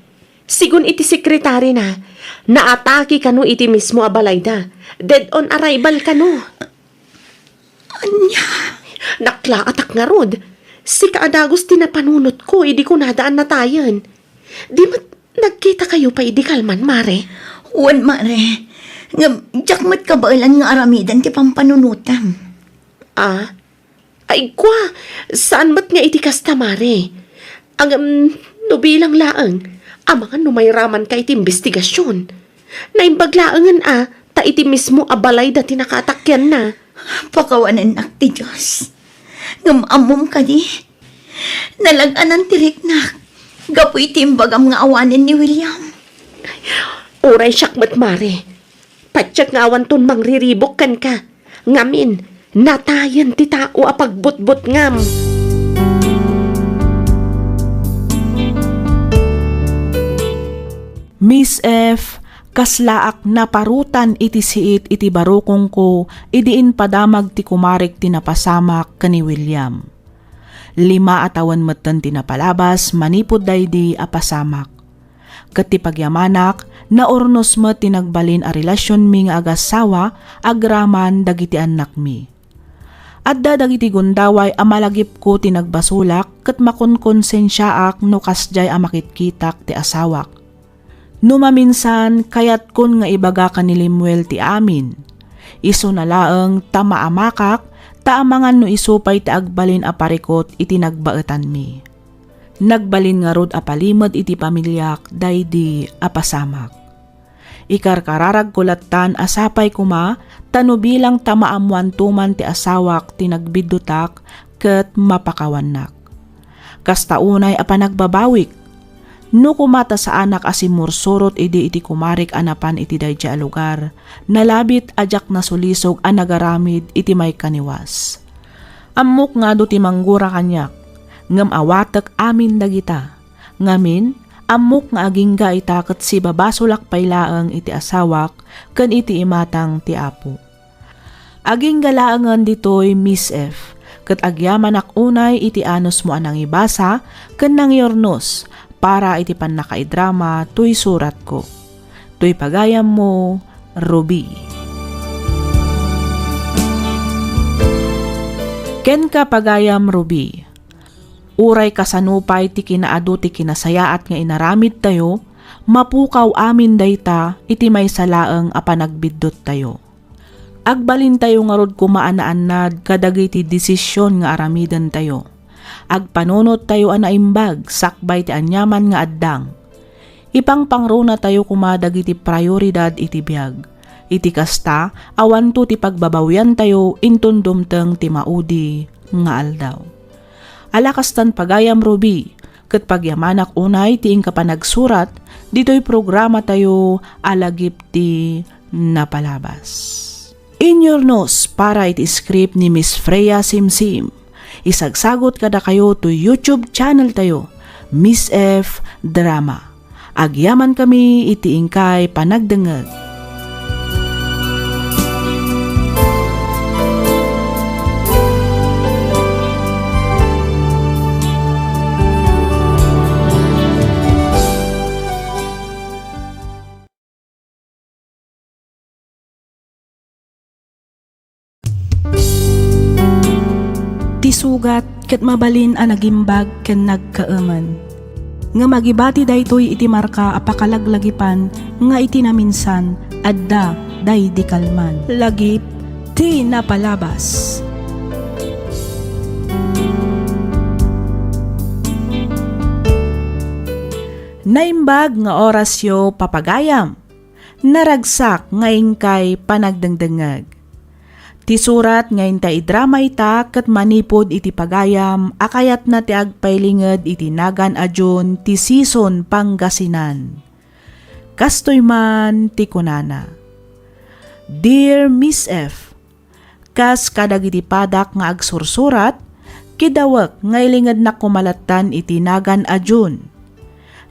Sigun iti sekretarina, naatake kano iti mismo a balayda. Dead on arrival kano. Ania? Naklaatak ngarud. Sika a dagus ti napanunotko idi kunada a natayen. Di met nagkitakayo pay idi kalman, Mare? Wen, Mare. Ngem, diak met kabaelan nga aramiden ti pampanunotam. Ah? Ay, kua, saan met nga iti kasta, Mare? Ngem, no bilang laeng, amangan no mairamanka iti imbestigasion. Naimbag laengen a, ta iti mismo a balayda ti nakaatakianna. Pakawanennak ti Dios. Ngem ammom kadi, nalag-anan ti riknak gapu iti imbagam nga awanen ni William. Uray siak met, Mare. Patiek nga awanton mangriribuk kenka. Ngamin, natayen ti tao a pagbutbutngam. Miss F, kaslaak naparutan iti siit iti barukongko idi impadamag ti kumarek ti napasamak ken ni William. Lima a tawen metten ti napalabas manipud daydi a pasamak. Ket ti pagyamanak, naurnos met ti nagbalin a relasionmi nga agassawa agraman dagiti annakmi. Adda dagiti gundaway a malagipko ti nagbasolak ket makonkonsensiaak no kasdiay a makitkitak ti asawak. No maminsan, kayatkon nga ibaga ken ni Lemuel ti amin. Isuna laeng ta maamakak, ta amangan no isu pay ti agbalin a parikut iti nagbaetanmi. Nagbalin ngarud a palimed iti pamiliak daydi a pasamak. Ikarkararagko lattan a sapay koma ta no bilang ta maammoanto man ti asawak ti nagbiddutak ket mapakawannak. Kasta unay a panagbabawik. No koma ta saanak a simmursurot idi iti kumarek a napan iti daydiay a lugar, nalabit a diak nasulisog a nagaramid iti maikaniwas. Ammok nga adu ti manggura kaniak, ngem awatek amin dagita. Ngamin, ammok nga agingga ita ket sibabasolak pay laeng iti asawak ken iti imatang ti Apo. Agingga laengen ditoy, Miss F, ket agyamanak unay iti anusmo a nangibasa ken nangiurnos para iti pannakaidrama toy suratko. Toy pagayammo, Ruby. Kenka, pagayam Ruby, uray kasano pay ti kinaadu ti kinasayaat nga inaramidtayo, mapukaw amin dayta iti maysa laeng a panagbiddutayo. Agbalintayo ngarud koma a naannad kadagiti desisyon nga aramidentayo. Agpanunottayo a naimbag sakbay ti aniaman nga addang. Ipangpangronatayo koma dagiti prioridad iti biag. Iti kasta, awanto ti pagbabawiantayo inton dumteng ti maudi nga aldaw. Ala kastan, pagayam Ruby, ket pagyamanak unay ti inka panagsurat ditoy programatayo a Lagip ti Napalabas. Inyurnos para iti script ni Miss Freya Simsim. Isagsagot kadakayo to YouTube channel tayo, Miss F Drama. Agyaman kami iti inkay panagdengngeg. Ti sugat ket mabalin a nagimbag ken nagkaemen. Ngem agibati daytoy iti marka a pakalaglagipan nga iti naminsan, adda daydi kalman. Lagip ti Napalabas. Naimbag nga orasyo, papagayam. Naragsak nga inkay panagdengdengngeg. Ti surat nga inta idrama ita ket manipud iti pagayam a kayatna ti agpailinged iti nagan a June ti Sison, Pangasinan. Kastoy man ti kunana, Dear Miss F, Kas kadagiti padak nga agsursurat, kidawek nga ilingednak koma lattan iti nagan a June.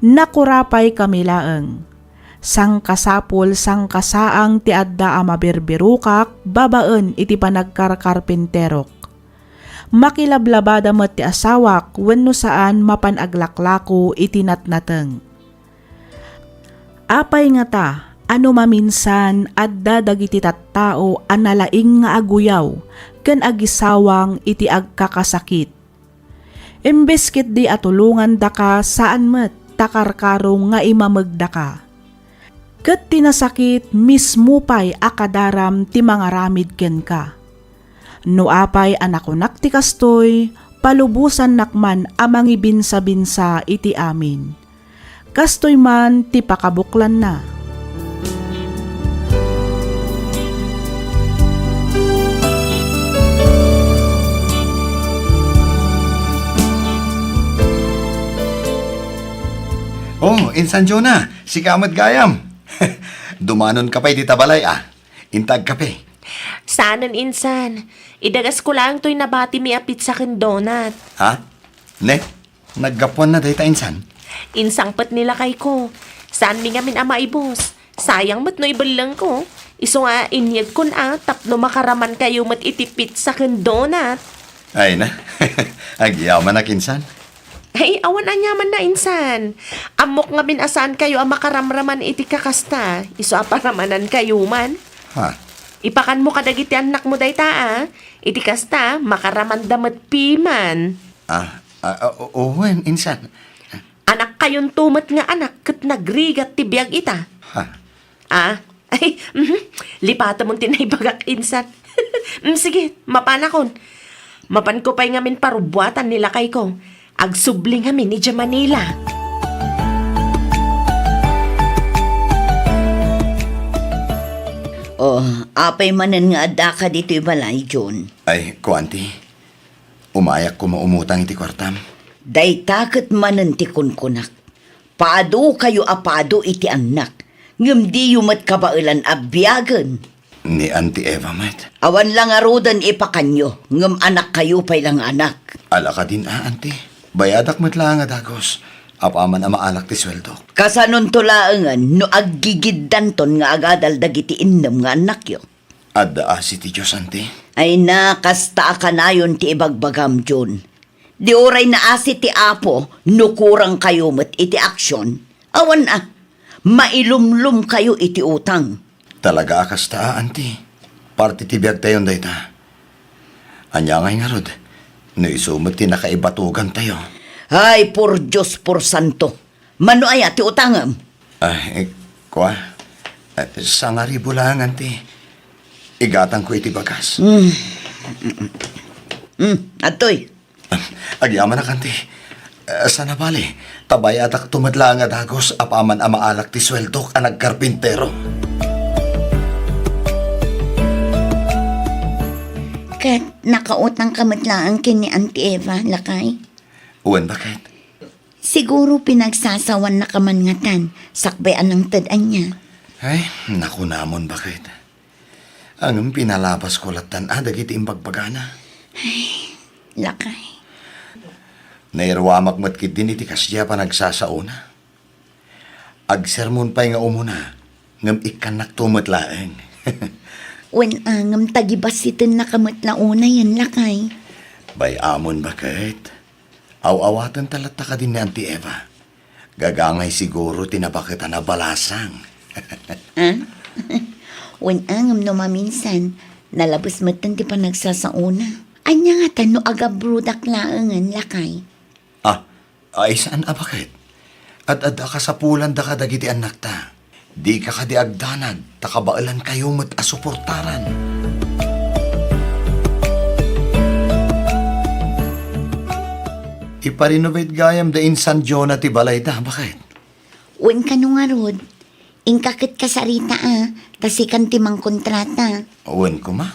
Nakurapay kami laeng. Sangkasapul, sangkasaang ti adda a mabirbirokak babaen iti panagkarkarpinterok. Makilablabada met ti asawak wenno saan mapan aglaklako iti natnateng. Apay ngata a no maminsan adda dagiti tattao a nalaing nga aguyaw ken agisawang iti agkakasakit? Imbes ketdi a tulongandaka, saan met ta karkaro nga imamegdaka. Ket ti nasakit mismo pay a kadaram ti mangaramid kenka. No apay a nakunak ti kastoy, palubosannak man a mangibinsabinsa iti amin. Kastoy man ti pakabuklanna. Oh, Insan Jonah, sika met gayam. Dumanonka pay dita balay, a. Inta agkape. Saanen, Insan. Idagasko laeng toy nabatimi a pizza ken donut. Ha? Ne? Naggapuanna dayta, Insan? Insangpet ni lakayko. Saanmi ngamin a maibus. Sayang met no ibellengko. Isu nga inyegkon a tapno makaramankayo met iti pizza ken donut. Ay na. Agyamanak, Insan. Ay, awan aniamanna, Insan. Ammok ngamin a saankayo a makaramraman iti kakasta, isu a paramanankayo man. Ha? Ipakanmo kadagiti annakmo dayta, a. Iti kasta, makaramanda met piman. Ah, ah, ah, o-, wen, Insan. Annakkayonto met nga anak ket nagrigat ti biag ita. Ha? Ah, ay, mhm. Lipatemon ti naibagak, Insan. Mm, sige, mapanakon. Mapanko pay ngamin parubbuatan ni lakayko. Agsubli ngamin idiay Manila. Oh, apay manen nga addaka ditoy balay, John? Ay, kuanti. Umayak koma umutang iti kuartam. Dayta ket manen ti kunkunak. Padukayo a padu iti annak, ngem diyo met kabaelan a biagen. Ni Auntie Eva met. Awan la ngaruden ipakanyo, ngem anakkayo pay la nga anak. Ala kadin a, Auntie. Bayadak met laeng a dagus. Apaman a maalak ti sueldok. Kasanonto laengen no aggigiddanton nga agadal dagiti innem nga annakyo? Adda asi ti Dios, Auntie. Ay na, kasta a kanayon ti ibagbagam, Jun. Di uray naasi ti Apo no kurangkayo met iti aksyon. Awan a, mailumlomkayo iti utang. Talaga a kasta a, Auntie. Parte ti biagtayon dayta. Ania ngay ngarud, No isu met ti nakaibatugantayo. Ay, por Dios, por santo. Mano aya ti utangem? Ah, eh, kua? Eh, sangaribu laeng, anti. Igatangko iti bagas. Hmm. Hmm, adtoy. Agyamanak, anti. Eh, sana bali, ta bay-adakto met laeng a dagus apaman a maalak ti sueldok a nagkarpintero. Ket nakautangka met laeng ken ni Auntie Eva, lakay? Wen, baket? Siguro pinagsasawannaka man ngatan, sakbay a nangted ania. Ay, nakunamon, baket. Ngem pinalabasko lattan a dagiti imbagbagana. Ay, lakay. Nairuamak met ketdin iti kasdiay a panagsasaona. Agsermon pay nga umuna, ngem ikkannakto met laeng. Wen, a, ngem tagibassitennaka met la unayen, lakay. Bay-amon, baket. Aw-awatenta latta kadin ni Auntie Eva. Gagangay siguro ti nabaket a nabalasang. Ah? Wen, a, ngem no maminsan, nalabes metten ti panagsasaona. Ania ngatan no agabrodak laengen, lakay? Ah, ay, saan a baket? Ad-adda a kasapulandaka dagiti annakta. Dika kadi agdanag, ta kabaelankayo met a suportaran. Iparenovate gayam da insan Jonah ti balayda, baket? Wen, kano ngarud, inka ket kasarita a, ta sikan ti mangkontrata. Wen koma,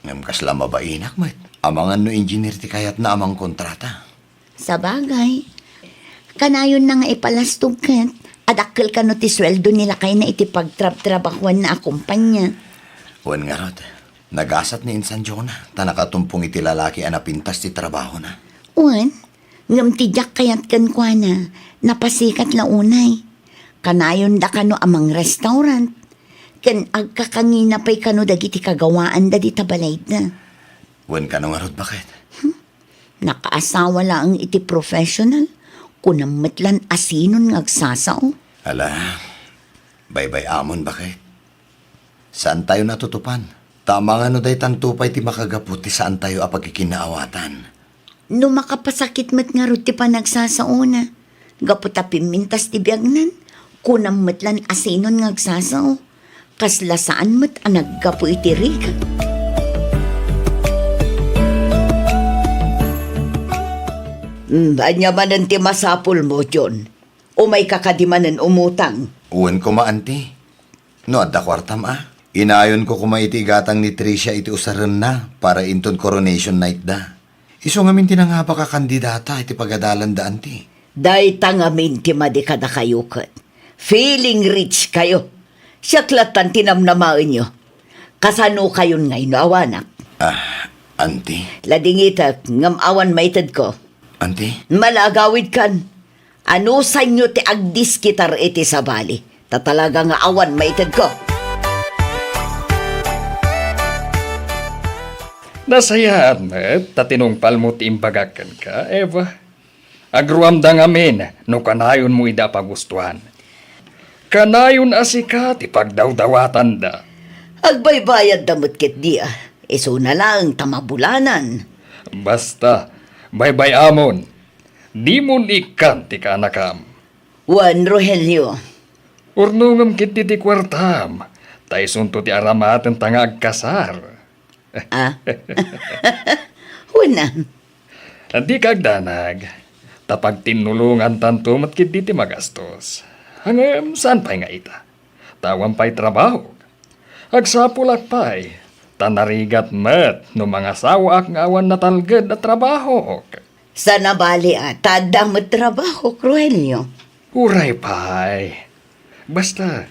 ngem kasla mabainak met. Amangan no engineer ti kayatna a mangkontrata. Sabagay, kanayonna nga ipalastog ket adakkel kano ti sueldo ni lakayna iti pagtrabtrabahuanna a kompania. Wen ngarud, nagasat ni insan Jonah, ta nakatumpong iti lalaki a napintas ti trabahona. Wen, ngem ti diak kayat kenkuana, napasikat la unay. Kanayonda kano a mangrestaurant, ken agkakangina pay kano dagiti kagawaanda dita balayda. Wen kano ngarud, baket? Hmm? Nakaasawa laeng iti professional, kunam met lan a sinon nga agsasao. Ala, baybay-amon, baket? Saantayo natutupan. Ta amangan no daytanto pay ti makagapu ti saantayo a pagkikinnaawatan. No makapasakit met ngarud ti panagsasaona, gapu ta pimmintas ti biagnan, kunam met lan a sinon nga agsasao. Kasla saan met a naggapu iti rigat. Hmm, ania manen ti masapulmo, John? Umayka kadi manen umutang? Wen koma, anti. No adda kuartam a, inayonko koma iti igatang ni Tricia iti usarenna para inton coronation night da. Isu ngamin ti nangabak a kandidata iti pagadalanda, anti. Dayta ngamin ti madi kadakayo ket. Feeling rich kayo. Siak lattan ti namnamaenyo. Kasano kayon ngay no awanak? Ah, anti. Ladingitek, ngem awan maitedko. Anti? Malagawidkan. Anusanyo ti agdiskitar iti sabali, ta talaga nga awan maitedko. Nasayaat met ta tinungpalmo ti imbagak kenka, Eva. Agruamda ngamin no kanayonmo ida a pagustuan. Kanayon a sika ti pagdawdawatanda. Agbaybayadda met ketdi a, isuna laeng ta mabulanan. Basta, baybay-amon, dimon ikkan ti kaanakam. Wen, Rogelio. Urnongem ketdi ti kuartam, ta isunto ti aramatenta nga agkasar. Ah? Wen a. Dika agdanag, ta pagtinnulongantanto met ketdi ti magastos. Ngem saan pay nga ita, ta awan pay trabahok. Agsapulak pay, ta narigat met no mangasawaak nga awan natalged a trabahok. Sana bali a, ta adda met trabahok, Rogelio. Uray pay. Basta,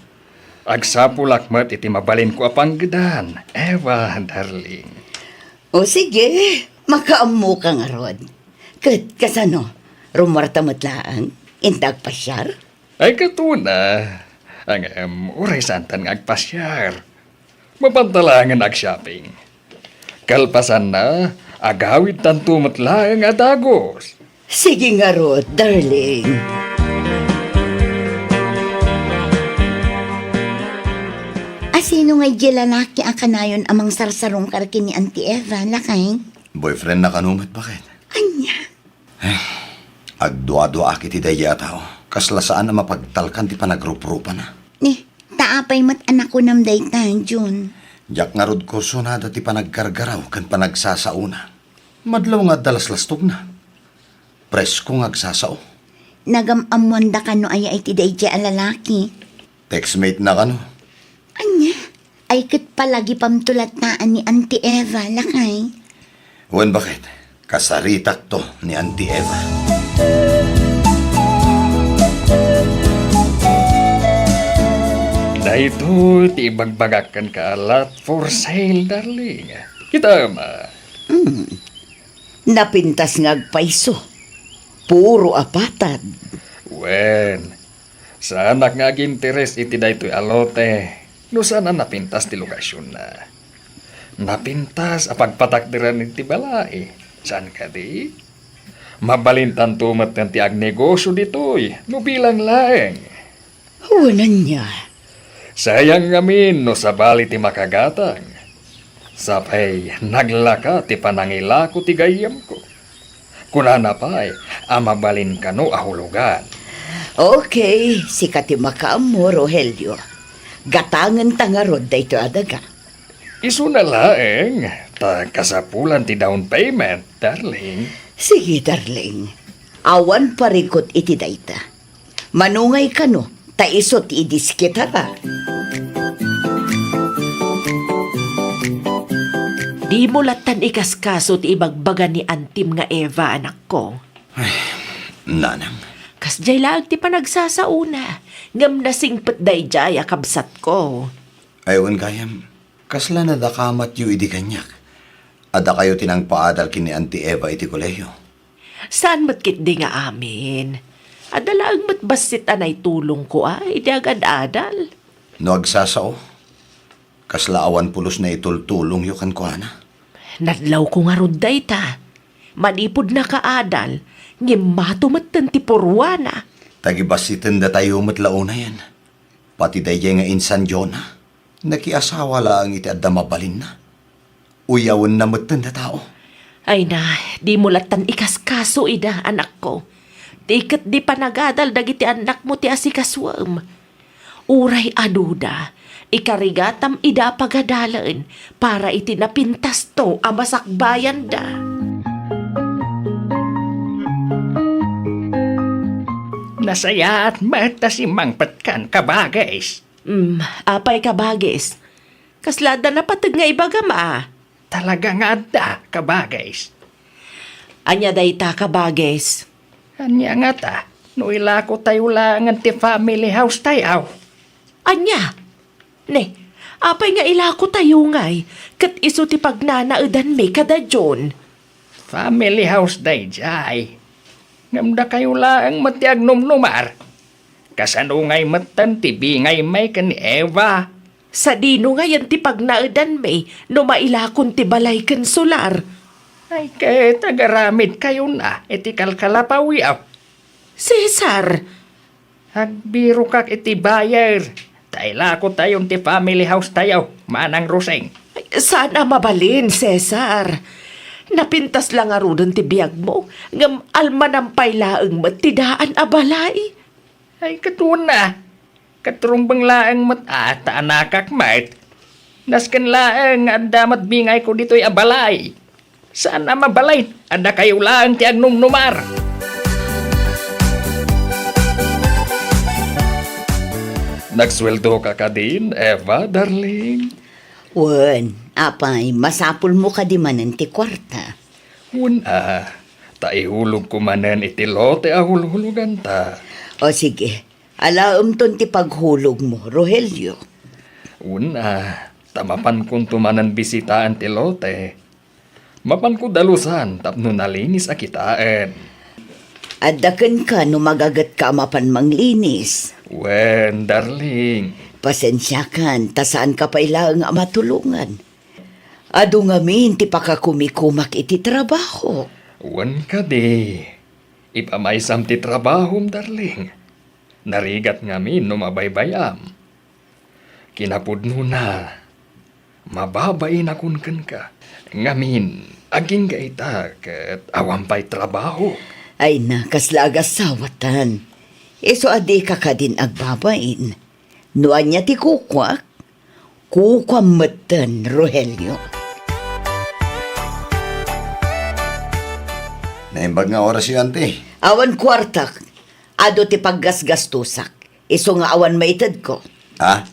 agsapulak met iti mabalinko a panggedan, Eva, darling. O sige, makaammoka ngarud. Ket kasano, rummuarta met laeng, inta agpasiar? Ay, katuna. Ngem, uray saantan nga agpasiar. Mapanta laengen ag-shopping. Kalpasanna, agawidtanto met laeng a dagus. Sige ngarud, darling. A, sino ngay diay lalaki a kanayon a mangsarsarungkar ken ni Auntie Eva, lakay? Boyfriend na kano met, baket? Ania? Agduaduaak iti daydiay a tao. Kasla saan a mapagtalkan ti panagruprupana. Ni, ta apay met a nakunam dayta, Jun? Diak ngarud kursunada ti panaggargaraw ken panagsasaona. Madlaw nga adda laslastogna. Presko nga agsasao. Nagam-ammoandaka no aya iti daydiay a lalaki. Textmate na kano. Ania? Ay ket palagipamto latta ni Auntie Eva, lakay. Wen baket, kasaritakto ni Auntie Eva. Daytoy ti ibagbagak kenka a lot for sale, darling. Kitam, a. Hmm. Napintas nga agpayso. Puro apatad. Wen, saanak nga aginteres iti daytoy a lote no saan a napintas ti lokasionna. Napintas a pagpatakderan iti balay. Saan kadi? Mabalintanto metten ti agnegosio ditoy no bilang laeng. Wen ania? Sayang ngamin no sabali ti makagatang. Sapay naglaka ti panangilako ti gayyemko. Kunana pay a mabalin kano a hulugan. Okay, sika ti makaammo, Rogelio. Gatangenta ngarud daytoy a daga. Isuna laeng, ta kasapulan ti down payment, darling. Sige, darling. Awan parikut iti dayta. Manungay kano, ta isu ti idiskitara. Dimo lattan ikaskaso ti ibagbaga ni Antim nga Eva, anakko. Ay, nanang. Kasdiay laeng ti panagsasaona, ngem nasingpet daydiay a kabsatko. Ay, wen gayam, kasla nadakamatyo idi kaniak? Adda kayo ti nangpaadal ken ni Auntie Eva iti kolehiyo? Saan met ketdi nga amin. Adda laeng met bassit a naitulongko a idi agad-adal. No agsasao, kasla awan pulos naitultulongyo kenkuana? Nadlawko ngarud dayta. Manipud nakaadal, ngem mato metten ti purwana. Tagibassiten datayo met la unayen. Pati daydiay nga insan Jonah, nakiasawa laeng iti adda mabalinna. Uyawenna metten a tao. Ay na, dimo lattan ikaskaso ida, anakko. Ti ketdi panagadal dagiti annakmo ti asikasuem. Uray aduda, ikarigatam ida a pagadalen para iti napintasto a masakbayanda. Nasayaat met ta simmangpetkan, kabagis. Mm, apay, kabagis? Kasla adda napateg nga ibagam a? Talaga nga adda, kabagis. Ania dayta, kabagis? Ania ngata, no ilakotayo laengen ti family house tayo? Ania? Ne, apay nga ilakotayo ngay, ket isu ti pagnanaedanmi kada June? Family house daydiay. Ngem dakayo laeng met ti agnumnumar. Kasano ngay metten ti bingaymi ken ni Eva? Sadino ngayen ti pagnaedanmi no mailakon ti balay ken solar? Ay, ket agaramidkayona iti kalkalapawyo. Cesar! Agbirokak iti buyer, ta ilakotayon ti family house tayo, Manang Roseng. Ay, saan a mabalin, Cesar. Napintas la ngaruden ti biagmo, ngem almanam pay laeng met ti daan a balay. Ay, ket wen a. Ket rumbeng laeng met a ta anakak met. Nasken laeng nga adda met bingayko ditoy a balay. Saan a mabalin a dakayo laeng ti agnumnumar. Nagsueldoka kadin, Eva, darling? Wen, apay, masapulmo kadi manen ti kuarta? Wen a, ta ihulogko manen iti lote a hulhuloganta. O sige, alaemton ti paghulogmo, Rogelio. Wen a, ta mapankonto manen bisitaen ti lote. Mapanko dalusan tapno nalinis a kitaen. Adda kenka no magagetka a mapan manglinis. Wen, darling. Pasensiakan, ta saanka pay laeng a matulongan. Adu ngamin ti pakakumikumak iti trabaho. Wen kadi, ipamaysam ti trabahom, darling. Narigat ngamin no mabaybay-am. Kinapudnona, Mababainakon kenka. Ngamin, agingga ita ket awan pay trabaho. Ay na, kasla agasawatan. Isu a dika kadin agbabain. No ania ti kukuak, kukuam metten, Rogelio. Naimbag nga orasyo, anti. Awan kuartak. Adu ti paggasgastusak. Isu nga awan maitedko. Ha?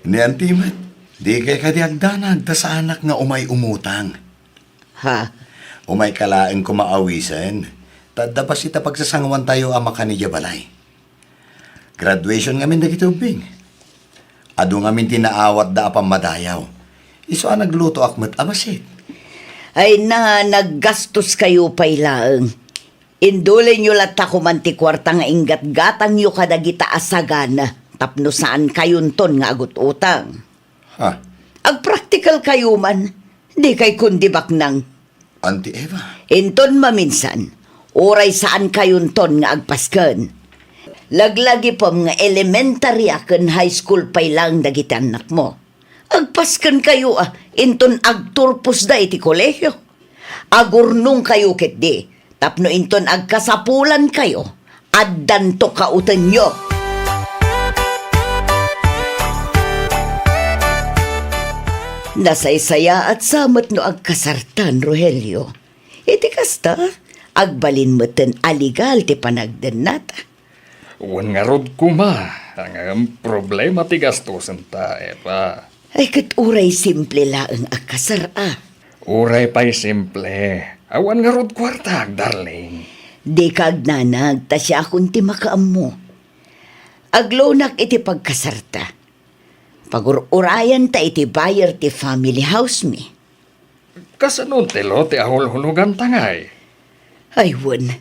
Ni anti met, dikay kadi agdanag ta saanak nga umay umutang. Ha? Umayka laeng koma awisen. Ta adda bassit a pagsasangoantayo a makan idiay balay. Graduation ngamin dagiti ubbing. Adu ngamin ti naawatda a pammadayaw. Isu a naglutoak met a bassit. Ay na, naggastoskayo pay laeng. Indulinyo latta koman ti kuarta nga inggatgatangyo kadagita a sagana tapno saankayonton nga agut-utang. Ha? Agpraktikalkayo man, dikay kundi baknang. Auntie Eva. Inton maminsan, uray saankayonton nga agpasken. Laglagipem nga elementary a ken high school pay laeng dagiti annakmo. Agpaskenkayo a inton agturposda iti kolehio. Agurnongkayo ketdi tapno inton agkasapulankayo, addanto kautenyo. Nasaysayaat sa met no agkasartan, Rogelio. Iti kasta, agbalin metten a legal ti panagdennata. Wen ngarud koma, ngem problema ti gastosenta, Eva. Ay, ket uray simple laeng a kasar a. Uray pay simple, awan ngarud kuartak, darling. Dika agnanag, ta siakon ti makaammo. Aglonak iti pagkasarta. Pagururayanta iti buyer ti family house mi. Kasano ti lote a hulhuloganta ngay? Ay, wen.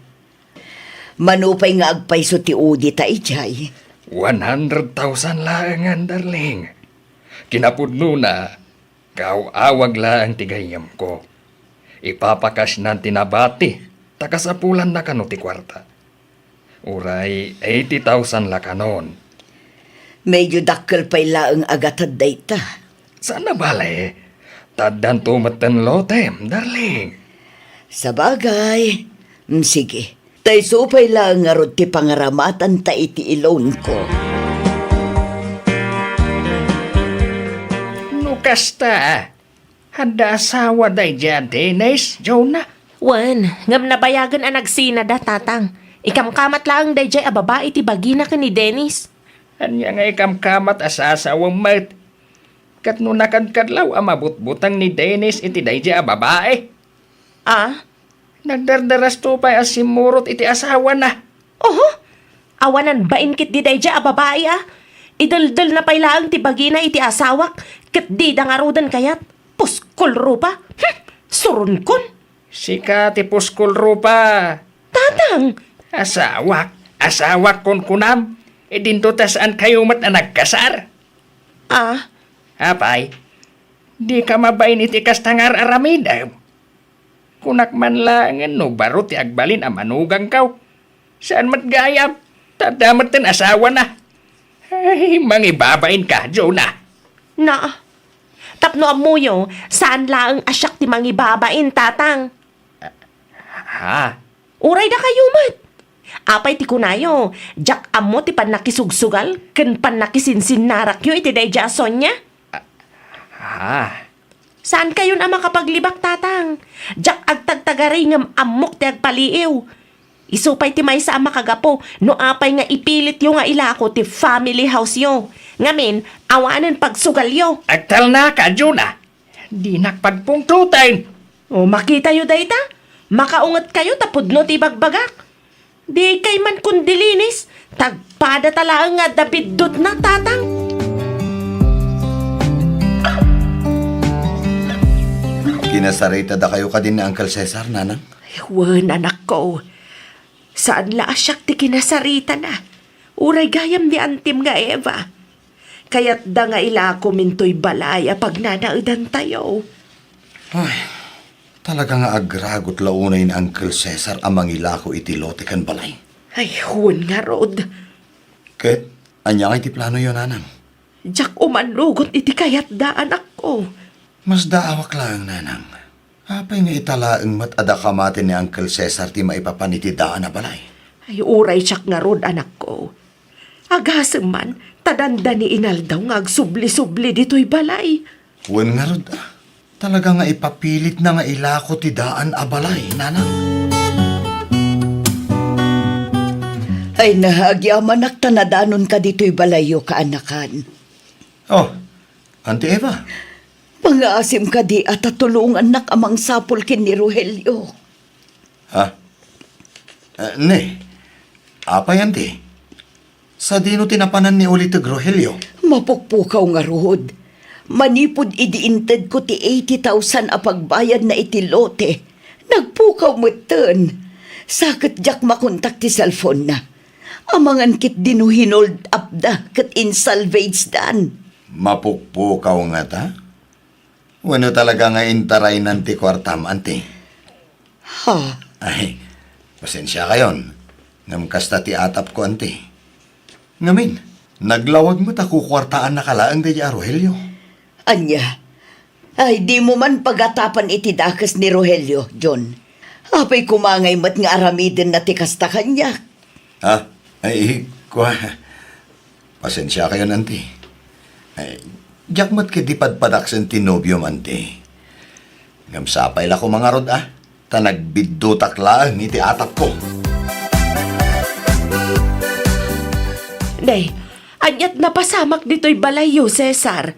Mano pay nga agpayso ti udita idiay? One hundred thousand laengen, darling. Kinapudnona, kaaw-awag laeng ti gayyemko. Ipapakasnan ti nabati, ta kasapulanna kano ti kuarta. Uray eighty thousand la kanon. Medyo dakkel pay laeng a gatad dayta. Saan a bale, ta addanto metten lotem, darling. Sabagay. Mm, sige. Ta isu pay laeng ngarud ti pangaramatanta iti i-loan ko. No kasta, adda asawa daydiay a Dennis, Jonah? Wen, ngem nabayagen a nagsinada, Tatang. Ikamkamat laeng daydiay a babai ti bagina ken ni Dennis. Ania nga ikamkamat a sasawem met? Ket no nakadkadlaw a mabutbuteng ni Dennis iti daydiay a babai? Ah? Nagdardarasto pay a simmurot iti asawana. Oho! Awanan bain ketdi daydiay a babai a. Ideldelna pay laeng ti bagina iti asawak, ket dida ngaruden kayat. Puskol rupa! Hm! Suronkon! Sika ti puskol rupa. Tatang! Asawak! Asawak, kunkunam! Idinto ta saankayo met a nagkasar? Ah? Apay, dika mabain iti kasta nga ar-aramidem? Kunak man laengen no baro ti agbalin a manugangkaw. Saan met gayam, ta adda metten asawana. Ay, mangibabainka, Jonah. Na, tapno ammoyo, saan laeng a siak ti mangibabain, Tatang. Ha? Uray dakayo met. Apay ti kunayo, diak ammo ti pannakisugsugal ken pannakisinsinnarakyo iti daydiay a Sonia? Ha? Saankayon a makapaglibak, Tatang. Diak agtagtagari ngem ammok ti agpaliiw. Isu pay ti maysa a makagapu no apay nga ipilityo nga ilako ti family house-yo. Ngamin, awanen pagsugalyo. Agtalnaka, Jonah. Dinak pagpungtoten. O, makitayo dayta? Makaungetkayo ta pudno ti ibagbagak. Dikay man kundilinis, tagpada ta laeng nga adda biddutna, Tatang. Kinasarita dakayo kadin ni Uncle Cesar, Nanang? Ay, wen, anakko. Saan la a siak ti kinasaritana. Uray gayam ni antim nga Eva. Kayatda nga ilakom intoy balay a pagnanaedantayo. Ay, talaga nga agragot la unay ni Uncle Cesar a mangilako iti lote ken balay. Ay, wen ngarud. Ket, ania ngay ti planoyo, Nanang? Diak umannugot iti kayatda, anakko. Masdaawak laeng, nanang. Apay nga ita laeng met a dakamatay ni Uncle Cesar ti maipapan iti daan a balay? Ay, uray siak ngarud, anakko. Agasem man, ta dandani inaldaw nga agsubli-subli ditoy balay. Wen ngarud, ah. Talaga nga ipapilitna nga ilako ti daan a balay, nanang. Ay na, agyamanak ta nadanonka ditoy balayyo, kaanakan. Oh, Auntie Eva. Mangaasim kadi a ta tulongannak a mangsapul ken ni Rogelio. Ha? Ah, ne, apay, Auntie? Sadino ti napanan ni uliteg Rogelio? Mapukpukaw ngarud. Manipud idi intedko ti eighty thousand a pagbayadna iti lote, nagpukaw metten. Sa ket diak makontak ti cellphone-na. Amangan ketdi no hinold up da ket insalvage dan. Mapukpukaw ngata? Wenno talaga nga intaraynan ti kuartam, Auntie? Ha? Ay, pasensiakayon. Ngem kasta ti atapko, Auntie. Ngamin, naglawag met a kukuartaannaka laeng daydi a Rogelio. Ania? Ay, dimo man pagatapan iti dakes ni Rogelio, John. Apay koma ngay met nga aramidenna ti kasta kaniak? Ha? Ay, kua. Pasensiakayon, Auntie. Ay, diak met ketdi padpadaksen ti nobiom, Auntie. Ngem sapay la koma ngarud, a, ta nagbiddutak laeng iti atapko. Nay, aniat napasamak ditoy balayyo, Cesar?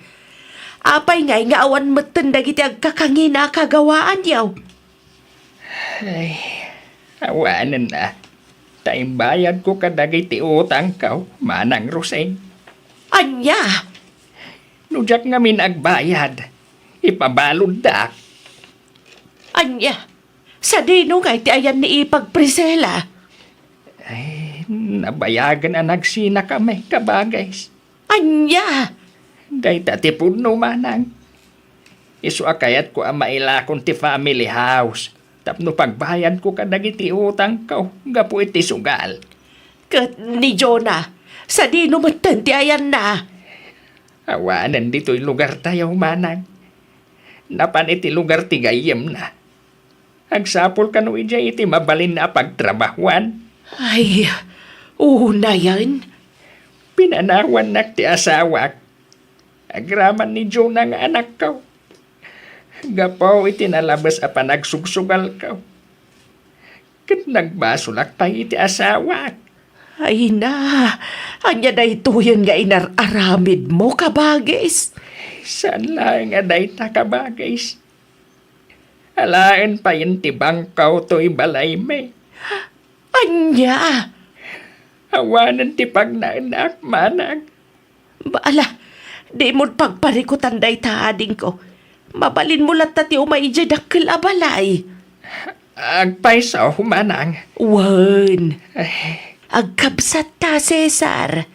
Apay ngay nga awan metten dagiti agkakangina a kagawaanyo? Ay, awanen a. Ta imbayadko kadagiti utangko, Manang Rosing. Ania? No diak ngamin agbayad, ipabaluddak. Ania? Sadino ngay ti ayan ni Ipag Priscilla? Ay, nabayagen a nagsinakami, kabagis. Ania? Dayta ti pudno, Manang. Isu a kayatko a mailakon ti family house tapno pagbayadko kadagiti utangko gapu iti sugal. Ket ni Jonah, sadino metten ti ayanna? Awanen ditoy lugartayo, Manang. Napan iti lugar ti gayyemna. Agsapul kano idiay iti mabalin a pagtrabahuan? Ay, unayen. Pinanawannak ti asawak. Agraman ni Jonah nga anakko. Gapu iti nalabes a panagsugsugalko. Ket nagbasolak pay iti asawak. Ay na, ania daytoyen nga inar-aramidmo, kabagis? Saan laeng a dayta, kabagis. Alaen payen ti bangko toy balaymi. Ania? Awanen ti pagnaenak, Manang. Ba, ala, dimod pagparikutan dayta, adingko. Mabalinmo latta ti umay idiay dakkel a balay. Agpayso, Manang. Wen. Ay. Agkabsatta, Cesar.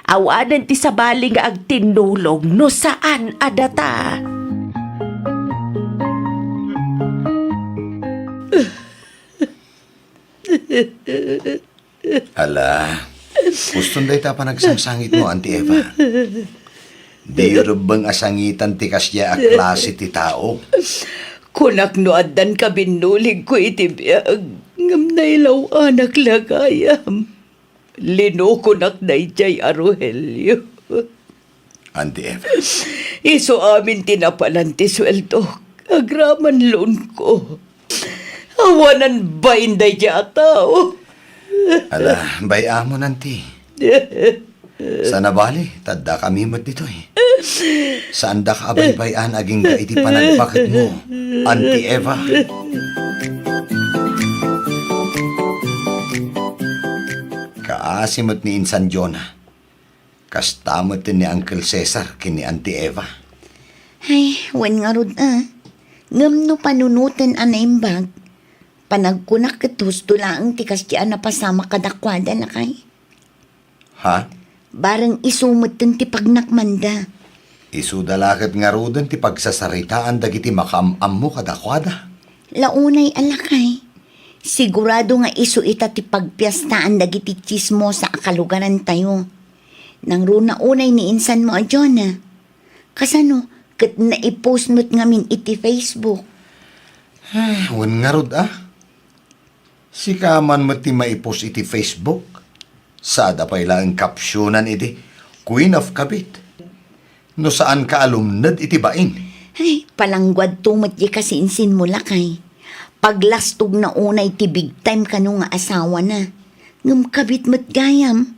Awanen ti sabali nga agtinnulong no saan a data. Ala, uston dayta a panagsangsangitmo, Auntie Eva. Diyo rebbeng a sangitan ti kasdiay a klase ti tao. Kunak no addan kabinnuligko iti biag, ngem nailaw-anak la gayam. Linokonak daydiay a Rogelio. Auntie Eva. Isu amin ti napanan ti sueldok. Agraman loanko. Awanan bain daydiay a tao. Ala, bay-amon, Auntie. Saan a bali, ta addakami met ditoy. Saandak a baybay-an agingga iti panagbaketmo, Auntie Eva. Kaasi met ni insan Jonah. Kasta met ni Uncle Cesar ken ni Auntie Eva. Ay, wen ngarud, a. Ngem no panunoten a naimbag, panagkunak ket husto laeng ti kasdiay a napasamak kadakuada, lakay. Ha? Bareng isu metten ti pagnakmanda. Isuda la ket ngaruden ti pagsasaritaan dagiti makaam-ammo kadakuada. La unay a lakay, sigurado nga isu ita ti pagpiestaan dagiti tsismosa a kalugarantayo. Nangruna unay ni insan mo a Jonah. Kasano, ket naipost met ngamin iti Facebook? Wen ngarud a. Sika man met ti maipost iti Facebook. Sada pay laeng captionan iti Queen of Kabit. No saanka a lumned iti bain. Ay, palangguadto met di kasinsin mo, lakay. Paglastogna unay ti big time kano nga asawana. Ngem kabit met gayam.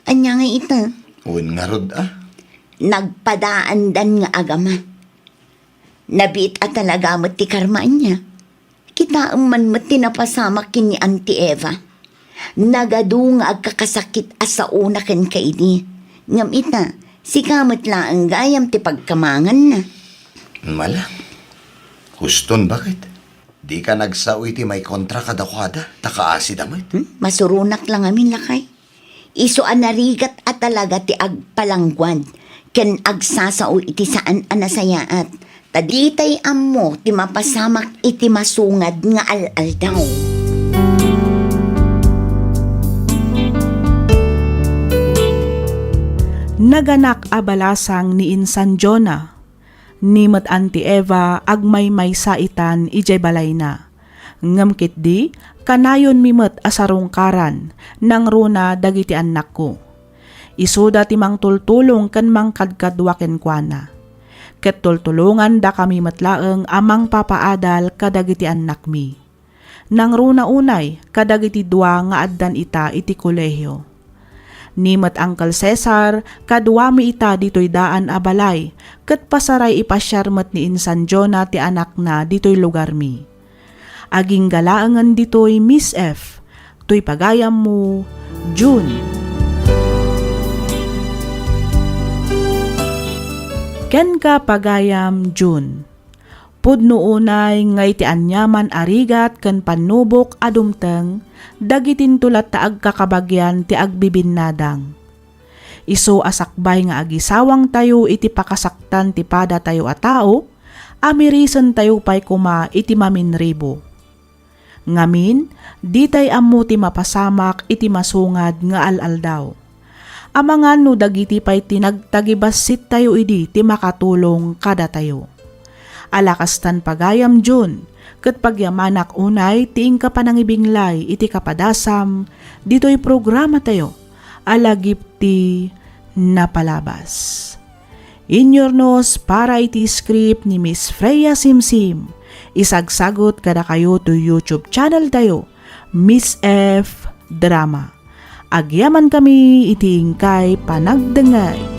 Ania nga ita? Wen ngarud a. Nagpadaandan nga agama. Nabiit a talaga met ti karma ania. Kitaem man met ti napasamak ken ni Auntie Eva. Nagadu nga agkakasakit a saona kenka idi. Ngem ita, sika met laeng gayam ti pagkamanganna. Mala. Huston, baket? Dika nagsao iti maikontra kadakuada, ta kaasida met. Hmm? Masuronak la ngamin, lakay. Isu a narigat a talaga ti agpalangguad ken agsasao iti saan a nasayaat, ta ditay ammo ti mapasamak iti masungad nga al-aldaw. Naganak a balasang ni insan Jonah. Ni met Auntie Eva agmaymaysa itan idiay balayna. Ngem ketdi, kanayonmi met a sarungkaran, nangruna dagiti annakko. Isuda ti mangtultulong ken mangkadkadua kenkuana. Ket tultulongandakami met laeng a mangpapaadal kadagiti annakmi. Nangruna unay kadagiti dua nga addan ita iti kolehio. Ni met Uncle Cesar, kaduami ita ditoy daan a balay, ket pasaray ipasiar met ni insan Jonah ti anakna ditoy lugarmi. Agingga laengen ditoy, Miss F. Toy pagayammo, June. Kenka, pagayam, June. Pudno unay nga iti aniaman a rigat ken pannubok a dumteng, dagitinto latta agkakabagian ti agbibinnadang. Isu a sakbay nga agisawangtayo iti pakasaktan ti padatayo a tao, amirisentayo pay koma iti maminribo. Ngamin, ditay ammo ti mapasamak iti masungad nga al-aldaw. Amangan no dagiti pay ti nagtagibassittayo idi ti makatulong kadatayo. Ala kastan, pagayam June, ket pagyamanak unay ti inka panangibinglay iti kapadasam ditoy programatayo a Lagip ti Napalabas. Inyurnos para iti script ni Miss Freya Simsim. Isagsagut kadakayo toy YouTube channel tayo, Miss F Drama. Agyamankami iti inkay panagdengngeg.